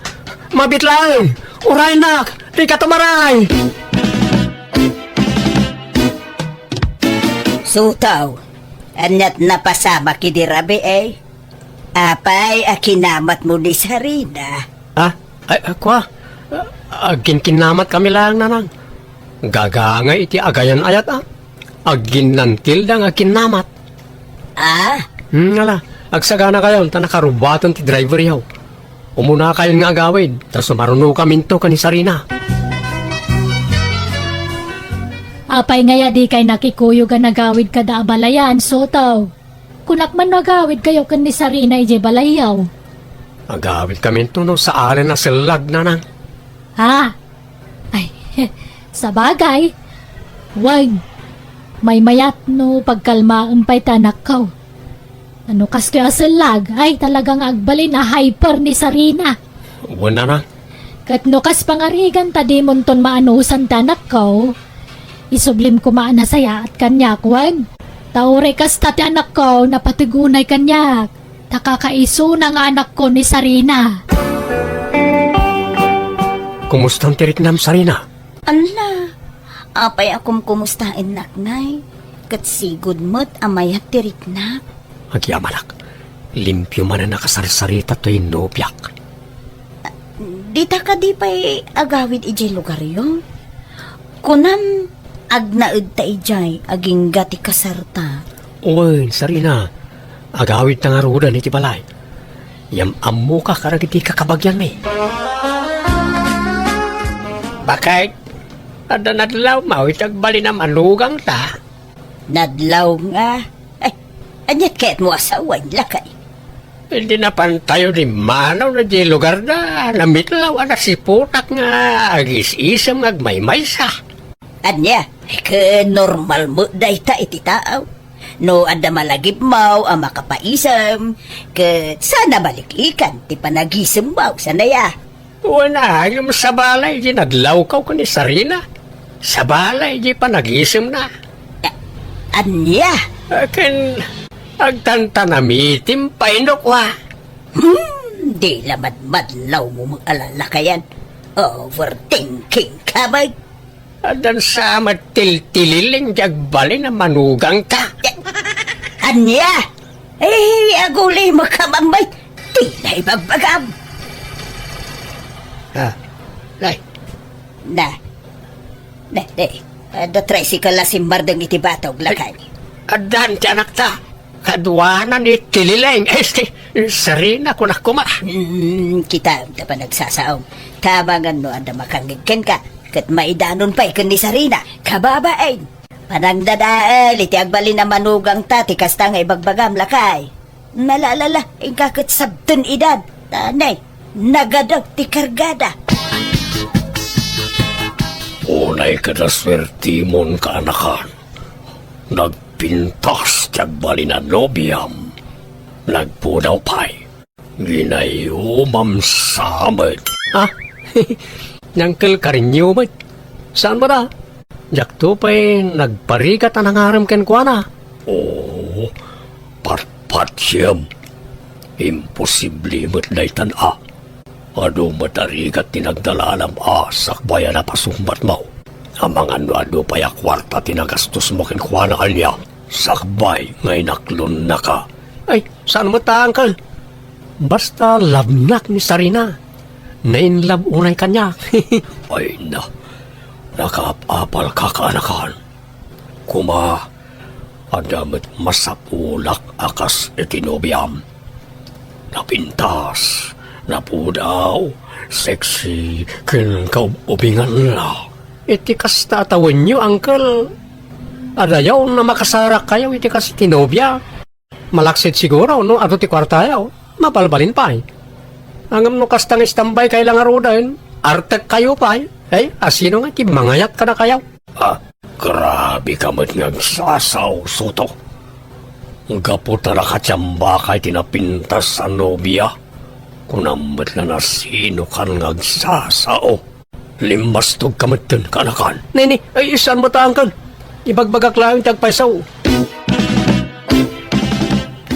Mabit laeng! Uraynak! Dika tumaray! Sotaw, aniat napasamak idi rabii? Apay a kinamatmo ni Sarina? Ah, ay, ah, kua. Ah, agkinkinnamat kami laeng, nanang. Gagangay iti agayan-ayat, ah. Agginnantilda nga kinnamat. Ah? Hmm, ala. Agsaganakayon, ta nakarubaten ti driver yaw. Umunakayon nga agawid, ta sumarunokaminto ken ni Sarina. Apay ngay a dikay nakikuyog a nagawid kada abalayan, Sotaw? Kunak man no agawidkayo ken ni Sarina idiay balayyo. Agawidkaminto no saan a sellag, nanang. Ha? Ay, sabagay. Wen, maymayat no pagkalmaem pay ti anakko. No kastoy a sellag, ay talaga nga agbalin a hyper ni Sarina. Wen, nanang. Ket no kas pangarigan ta dimonton maanusan ti anakko, isublim koma a nasayaat kaniak, wen. Ta uray kasta ti anakko, napateg unay kaniak. Ta kakaisuna nga anakko ni Sarina. Kumustan ti riknam, Sarina? Ala, apay a kumkumustaennak ngay? Ket sigud met a mayat ti riknak. Agyamanak, limpio manen a kasarsarita toy nobiak. Dita kadi pay agawid idiay lugaryo? Kunam, agnaedta idiay agingga ti kasarta. Wen, Sarina, agawidta ngaruden iti balay. Ngem ammoka kadagiti kakabagianmi. Baket, adda nadlawmo iti agbalin a manugangta? Nadlaw nga? Ay, aniat kayatmo a sawen, lakay? Idi napantayo dimmanaw na di lugarda, namitlaw a nasiputak nga agis-isem nga agmaymaysa. Ania, ket normal met dayta iti tao. No adda malagipmaw a makapaisem, ket saan a maliklikan ti panagisemmaw, saan aya? Wen, ngem sabali di nadlawkaw ken ni Sarina. Sabali di panagisemna. A-, ania? Ken agtantanamitim pay no kua. Hmm, Di la madmadlawmo met a lalakayan. Overthinking ka met. Addan sa met tiltililing ti agbalin a manugangta. Ania? Eh, aguli mo ka, mamay. Di na ibagbagam. Ah, nay. Na. Na, na. Adda tricycle a simmardeng iti batog, lakay. Addan ti anakta. Kaduanan iti lileng. Este, sarina, kunak koma. Hmm, kita, ta panagsasaom. Tabangan no adda makangngeg kenka. Ket maidanon pay ken ni Sarina. Kababain. Panangdadael iti agbalin a manugangta ti kasta nga ibagbagam, lakay. Nalalala, inka ket sabten idan. Tanay, nagadaw ti kargada. Unay kada suertimon, kaanakan. Nagpintas ti agbalin a nobiam. Nagpudaw pay. Ginayumam sa met. Ah, ni Uncle Karinyo met. Saan ba da? Diakto pay nagparigat a nangarem kenkuana. Oh, patpatiem. Imposible met daytan a. Adu met a rigat ti nagdalalam a sakbay a napasungbatmo. Amangan no adu pay a kuarta ti nagastos mo kenkuana ania, sakbay nga inaklonnaka. Ay, saan met ta, uncle? Basta love-nak ni Sarina. Na-in-love unay kaniak. Ay na, nakaap-apal ka kaanakan. Kuma, adda met masapulak a kas iti nobiam. Napintas, napudaw, sexy, ken kaub-ubinganna. Iti kasta a tawenyo, uncle, adayaw a makasarakkayo iti kas iti nobia. Malaksid siguro no adu ti kuartayo. Mabalbalin pay. Ngem no kasta nga istambay kay la ngaruden, artek kayo pay. Ay, asino nga ti mangayat kadakayo? Ah, grabe ka met nga agsasao, Soto. Gapu ta nakatiamba kay ti napintas a nobia. Kunam met la no sino kan nga agsasao. Limbastog ka metten, kaanakan. Nini, ay, saan met ta, uncle? Ibagbagak laeng ti agpayso.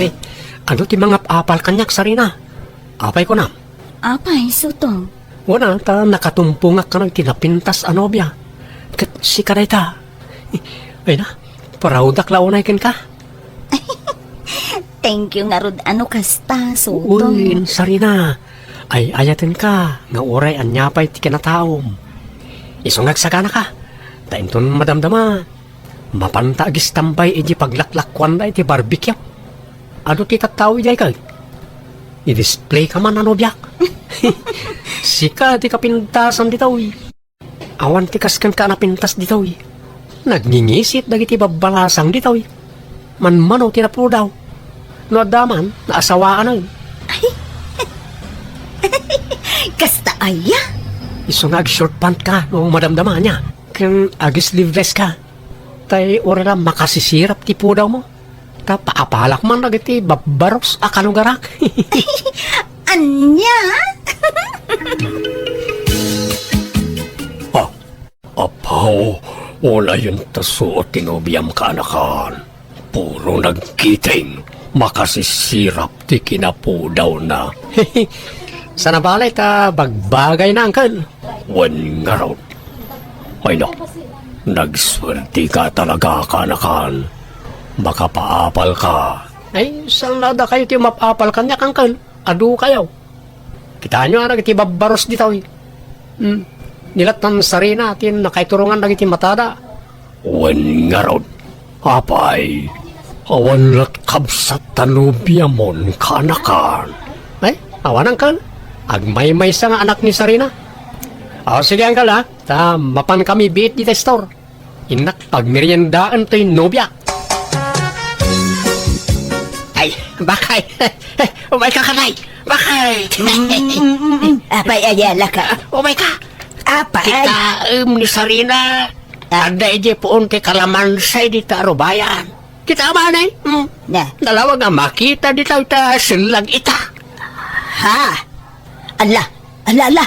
Eh, adu ti mangap-apal kaniak, Sarina? Apay kunam? Apay, Soto? Wen a, ta nakatumpongak kano iti napintas a nobia. Ket sika dayta. Ay na, proud-ak la unay kenka. Thank you ngarud a no kasta, Soto. Uy, Sarina. Ay-ayatenka nga uray ania pay ti kinataom. Isu nga agsaganaka. Ta inton madamdama, mapanta agistambay iti paglaklakuanda iti barbecue. Adu ti tattao idiay kay? I-displayka man a nobiak. Sika ti kapintasan ditoy. Awan ti kas kenka a napintas ditoy. Nagngingisit dagiti babbalasang ditoy. Manmano ti napudaw. No adda man, naasawaanen. Ay. Kasta aya? Isu nga ag-short pant ka no madamdama ania. Ken ag-sleeveless ka. Tay uray la makasisirap ti pudawmo. Ta paapalak man dagiti babbaros a kalugarak. Ania? Ah, apaw, unayen ta suot ti nobiam, kaanakan. Puro nagkiting, makasisirap ti kinapudawna. Sana balay ta bagbagayna, uncle. Wen ngarud. Ay na, nagsuertika talaga, kaanakan. Makapaapal ka. Ay, saan a dakayo ti mapapal kaniak, uncle? Adu kayo. Kitaenyo a dagiti babbaros ditoy. Hmm. Ni la tan Sarina ti nakaiturongan dagiti matada. Wen ngarud, apay, awan la kabsat ta nobiamon, kaanakan. Ay, awan, uncle. Agmaymaysa nga anak ni Sarina. O, sige, uncle, ha? Ta mapan kami biit dita store. Innak pagmeriendaen toy nobia. Ay, bakay. Umayka, kanay. Bakay. Apay, ayala ka. Umayka. Apay. Kitaem ni Sarina. Ah. Adda idiay puon ti kalamansi dita rubayan. Kita man, eh. Hmm. Na. Nalawag a makita dita ita sellag ita. Ha? Ala, ala, ala.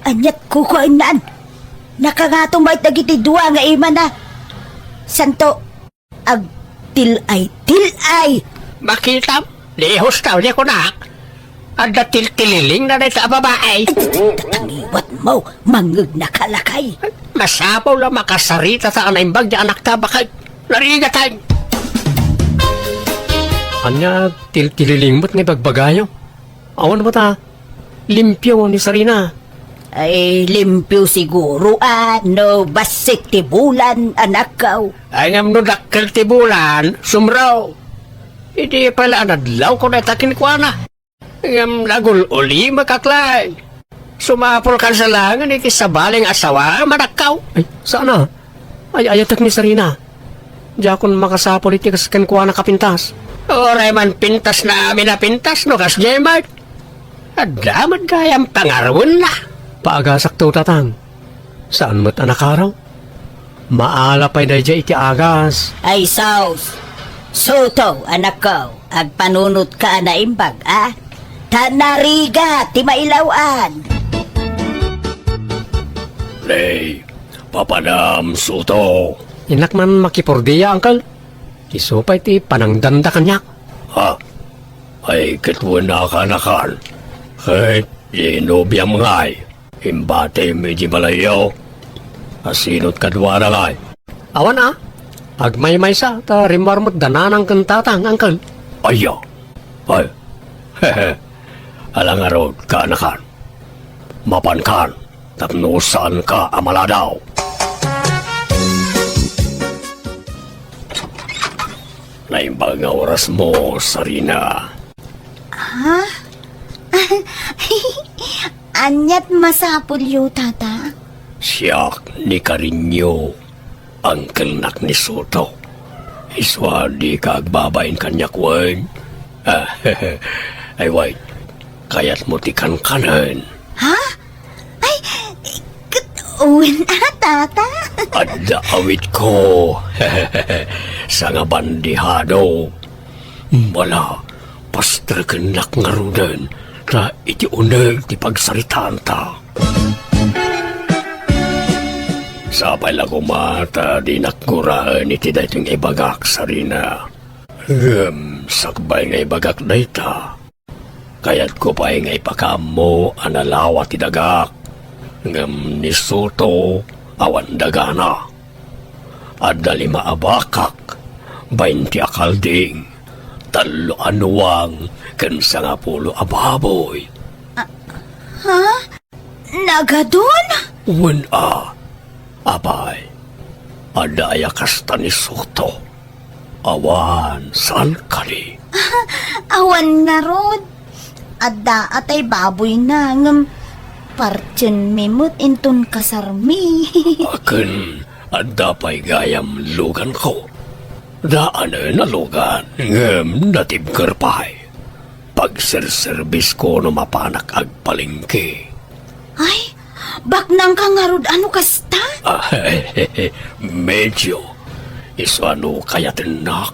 Aniat kukuennan. Nakangato met dagiti dua nga imana. Santo, agtil-ay, til-ay. Makitam, di hustaw ni kunak. Adda tiltililingna dayta a babai. Ay, tangiwatmo, mangngegnaka, lakay. Masapul a makasarita ta a naimbag ti anakta, baket. Narigaten. Ania tiltililing met nga ibagbagayo? Awan met a limpio ni Sarina. Ay, limpio siguro a no bassit ti bulan, anakko. Ay, ngem no dakkel ti bulan, sumro. Idi pala a nadlawko dayta kenkuana. Ngem nagul-ulimek, aklay. Sumapulkan sa laengen iti sabali nga asawa, manakkaw. Ay, saan a? Ay-ayatek ni Sarina. Diakon makasapul iti kas kenkuana a pintas. Uray man pintasna amin a pintas no kasdiay met. Adda met gayam pangaruenna. Paagasakto, tatang. Saan met a nakaro? Maala pay daydiay iti agas. Ay sus! Suto, anakko, agpanunotka a naimbag, a? Ta narigat ti mailaw-an! Nay, papanam, Suto. Innak man makipurdia, angkel. Isu pay ti panangdanda kaniak. Ha? Ay, ket wen a kaanakan. Ket, di nobiam ngay. Imbatim iti balayyo. Asinot kaduana ngay? Awan a. Agmaymaysa, ta rimmuar met da nanang ken tatang, angkel. Aya. Ay. Hehe. Ala ngarud, kaanakan. Mapankan, tapno saanka a maladaw. Naimbag nga orasmo, Sarina. Ha? Aniat masapulyo, tata? Siak ni Karinyo, angkelnak ni Soto. Isu a dika agbabain kaniak wen. Ay, wait. Kayatmo ti kankanen? Ha? Ay, ket wen a, tata? Adda awitko. Sangabandihado. Mala, pasterkennak ngaruden, ta iti uneg ti pagsaritaanta. Sapay la koma ta dinak guraen iti daytoy nga ibagak, Sarina. Ngem sakbay nga ibagak dayta, kayatko pay nga ipakaammo a nalawa ti dagak, ngem ni Soto awan dagana. Adda lima a bakak, baynte a kalding, tallo a nuang, ken sangapulo a baboy. Ah, ha? Nagadun? Wen a. Apay, adda aya kasta ni Soto? Awan, saan kadi? Awan ngarud. Adda a tay baboyna, ngem partienmi met inton kasarmi. Akin, adda pay gayam luganko. Daanen a lugan, ngem natibker pay. Pagserserbisko no mapanak agpalengke. Ay, baknangka ngarud a no kasta? Ah, medyo. Isu a no kayatennak,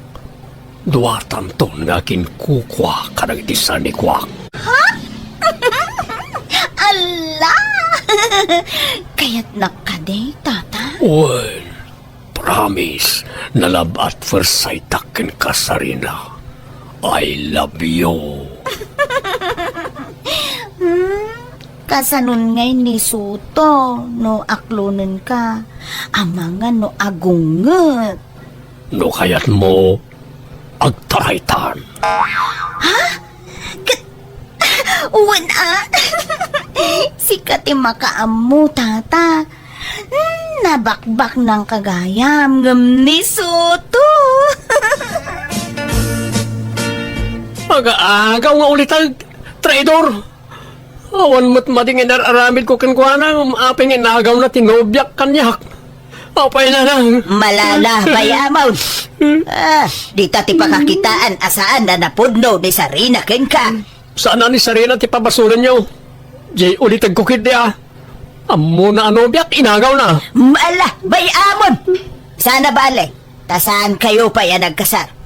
duatanton nga kinkukua kadagiti sanikuak. Ha? Alla! Kayatnak kadi, tata? Wen, promise, na love at first sight-ak kenka, Sarina. I love you. Hmm, kasanon ngay ni Soto no aklonenka? Amangan no agunget. No kayatmo, agtaraytan. Ha? Ket, wen a? Sika ti makaammo, tata. Hmm, nabakbaknangka gayam, ngem ni Soto. Aga-agaw nga uliteg, traidor! Awan met madi nga inar-aramidko kenkuana, ngem apay nga inagawna ti nobiak kaniak. Apay, nanang. Malala, bay-amon. Ah, dita ti pakakitaan a saan a napudno ni Sarina kenka. Saan a ni Sarina ti pabasolenyo? Jay ulitegko ketdi a. Ammona a nobiak, inagawna. Mala, bay-amon. Saan a bale, ta saankayo pay a nagkasar.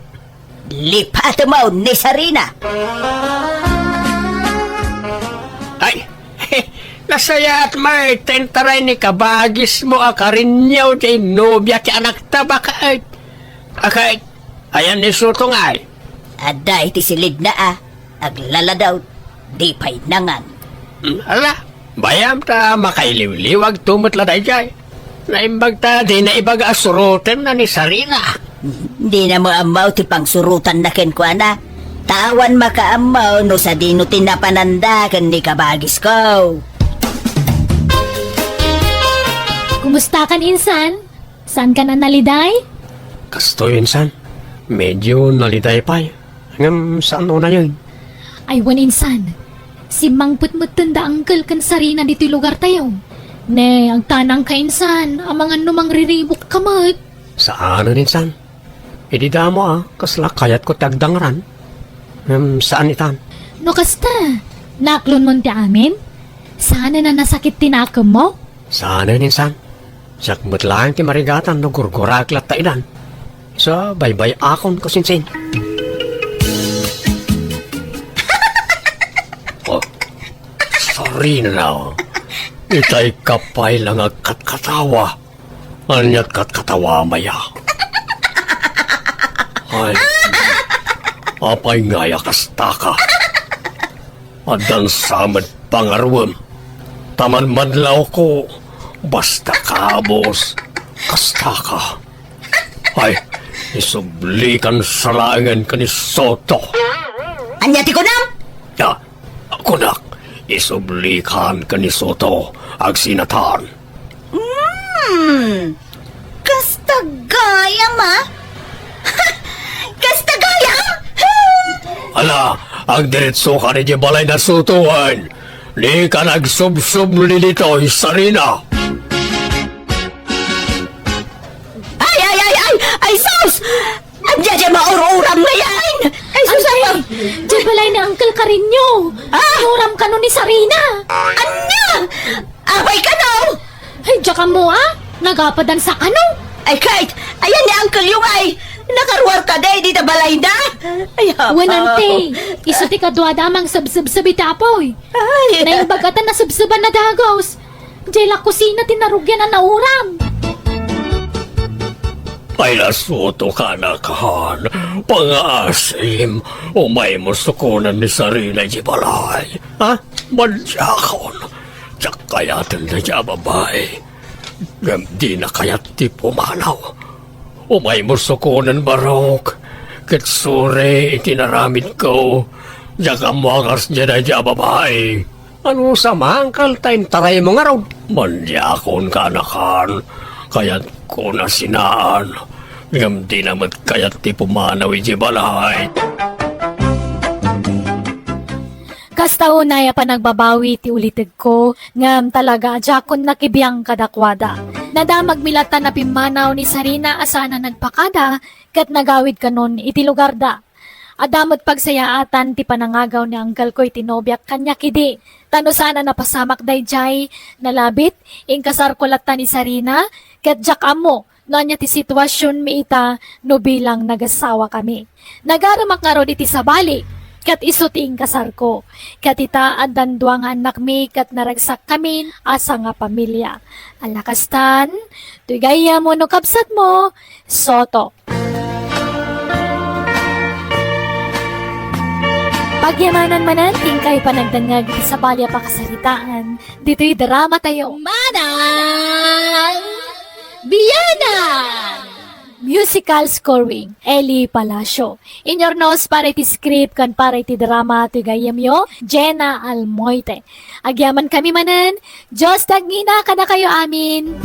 Lipatemon ni Sarina. Ay, nasayaat met ta intaray ni kabagismo a Karinyo ti nobia ti anakta, baket. Aket, ayan ni Soto ngay? Adda iti silidna a, aglaladaw. Di pay nangan. Hmm, ala, bayam ta makailiwliwagto met la daydiay. Naimbag ta di naibaga a surotenna ni Sarina. Di na mo ammo ti pangsurotanna kenkuana. Ta awan makaammo no sadino ti napananda ken ni kabagisko. Kumusta kan, insan? Saan ka na naliday? Kastoy, insan. Medyo naliday pay. Ngem saan unayen? Ay, wen, insan. Simmangpet metten da Uncle ken Sarina ditoy lugartayo. Ne, agtanangka, insan, amangan no mangriribukka met. Saanen, insan. Idi damo a, kasla kayatko ti agdangran. Ngem saan itan. No kasta, naklonmon ti amin? Saanen a nasakit ti nakemmo? Saanen, insan. Siak met laeng ti marigatan no gurguraek latta idan. Sa baybay-akon ko sinsin. Oh, Sarina, itay ka pay la nga agkatkatawa. Ania't katkatawam aya? Ay, apay nga aya kastaka? Addan sa met pangaruem. Ta manmanlawko, basta kabus, kastaka. Ay, isublikan sa laengen ken ni Soto. Ania ti kunam? Ah, kunak, isublikan ken ni Soto, agsinatan. Hmm, kasta gayam, a? Kasta gayam? Ala, agdiretsokan idiay balay na Soto wen. Dika agsubsubli ditoy, Sarina. Ay, ay, ay, ay! Ay, sus! Ania diay maur-uram ngayen? Ay, sus, Ante, diay balay ni Uncle Carino. Ah! Ay, uram kano ni Sarina. Ania? Apay kano? Ay, diak ammo, a? Nagapadan sa kano? Ay, Kate, ayan ni Uncle yung ay. Nakaruar ka day, di ta balay na. Ay, Wen, Ante, isu ti kaduada a mangsubsubsub iti apoy. Ay. Naimbag a ta nasubsuban a dagus. Diay la kusina ti narugian a nauram. Ay, nasuto ka, nakan. Pangaasim, umaymo sukonen ni Sarina idiay balay. Ha? Madiakon. Diak kayaten daydiay a babai. Ngem dina kayat ti pumanaw. Umaymo sukonen, Barok. Ket sure iti naramidko. Diak ammo a kasdiay daydiay a babai. Ano sa mangkal ta intaraymo ngarud? Madiakon, kaanakan. Kayatko na sinaan. Ngem dina met kayat ti pumanaw idiay balay. Kasta unay a panagbabawi ti ulitegko, ngem talaga a diakon nakibiang kadakuada. Nadamagmi latta a pimmanaw ni Sarina a saan a nagpakada, ket nagawid kanon iti lugarda. Adda met pagsayaatan ti panangagaw ni angkelko iti nobiak kaniak idi. Ta no saan a napasamak daydiay, nalabit, inkasarko latta ni Sarina, ket diak ammo no ania ti situasionmi ita no bilang nagasawakami. Nagarumak ngarud iti sabali, ket isu ti inkasarko. Ket ita, addan dua nga annakmi, ket naragsakkamin a sangapamilia. Ala kastan, toy gayyemmo no kabsatmo, Soto. Pagyamanan manen ti inkay panagdengngeg iti sabali a pakasaritaan ditoy dramatayo. Manang Biyanan! Musical scoring, Eli Palacio. Inyurnos para iti script ken para iti drama ti gayyemyo, Jenna Almoite. Agyamankami manen, Dios ti agngina kadakayo amin.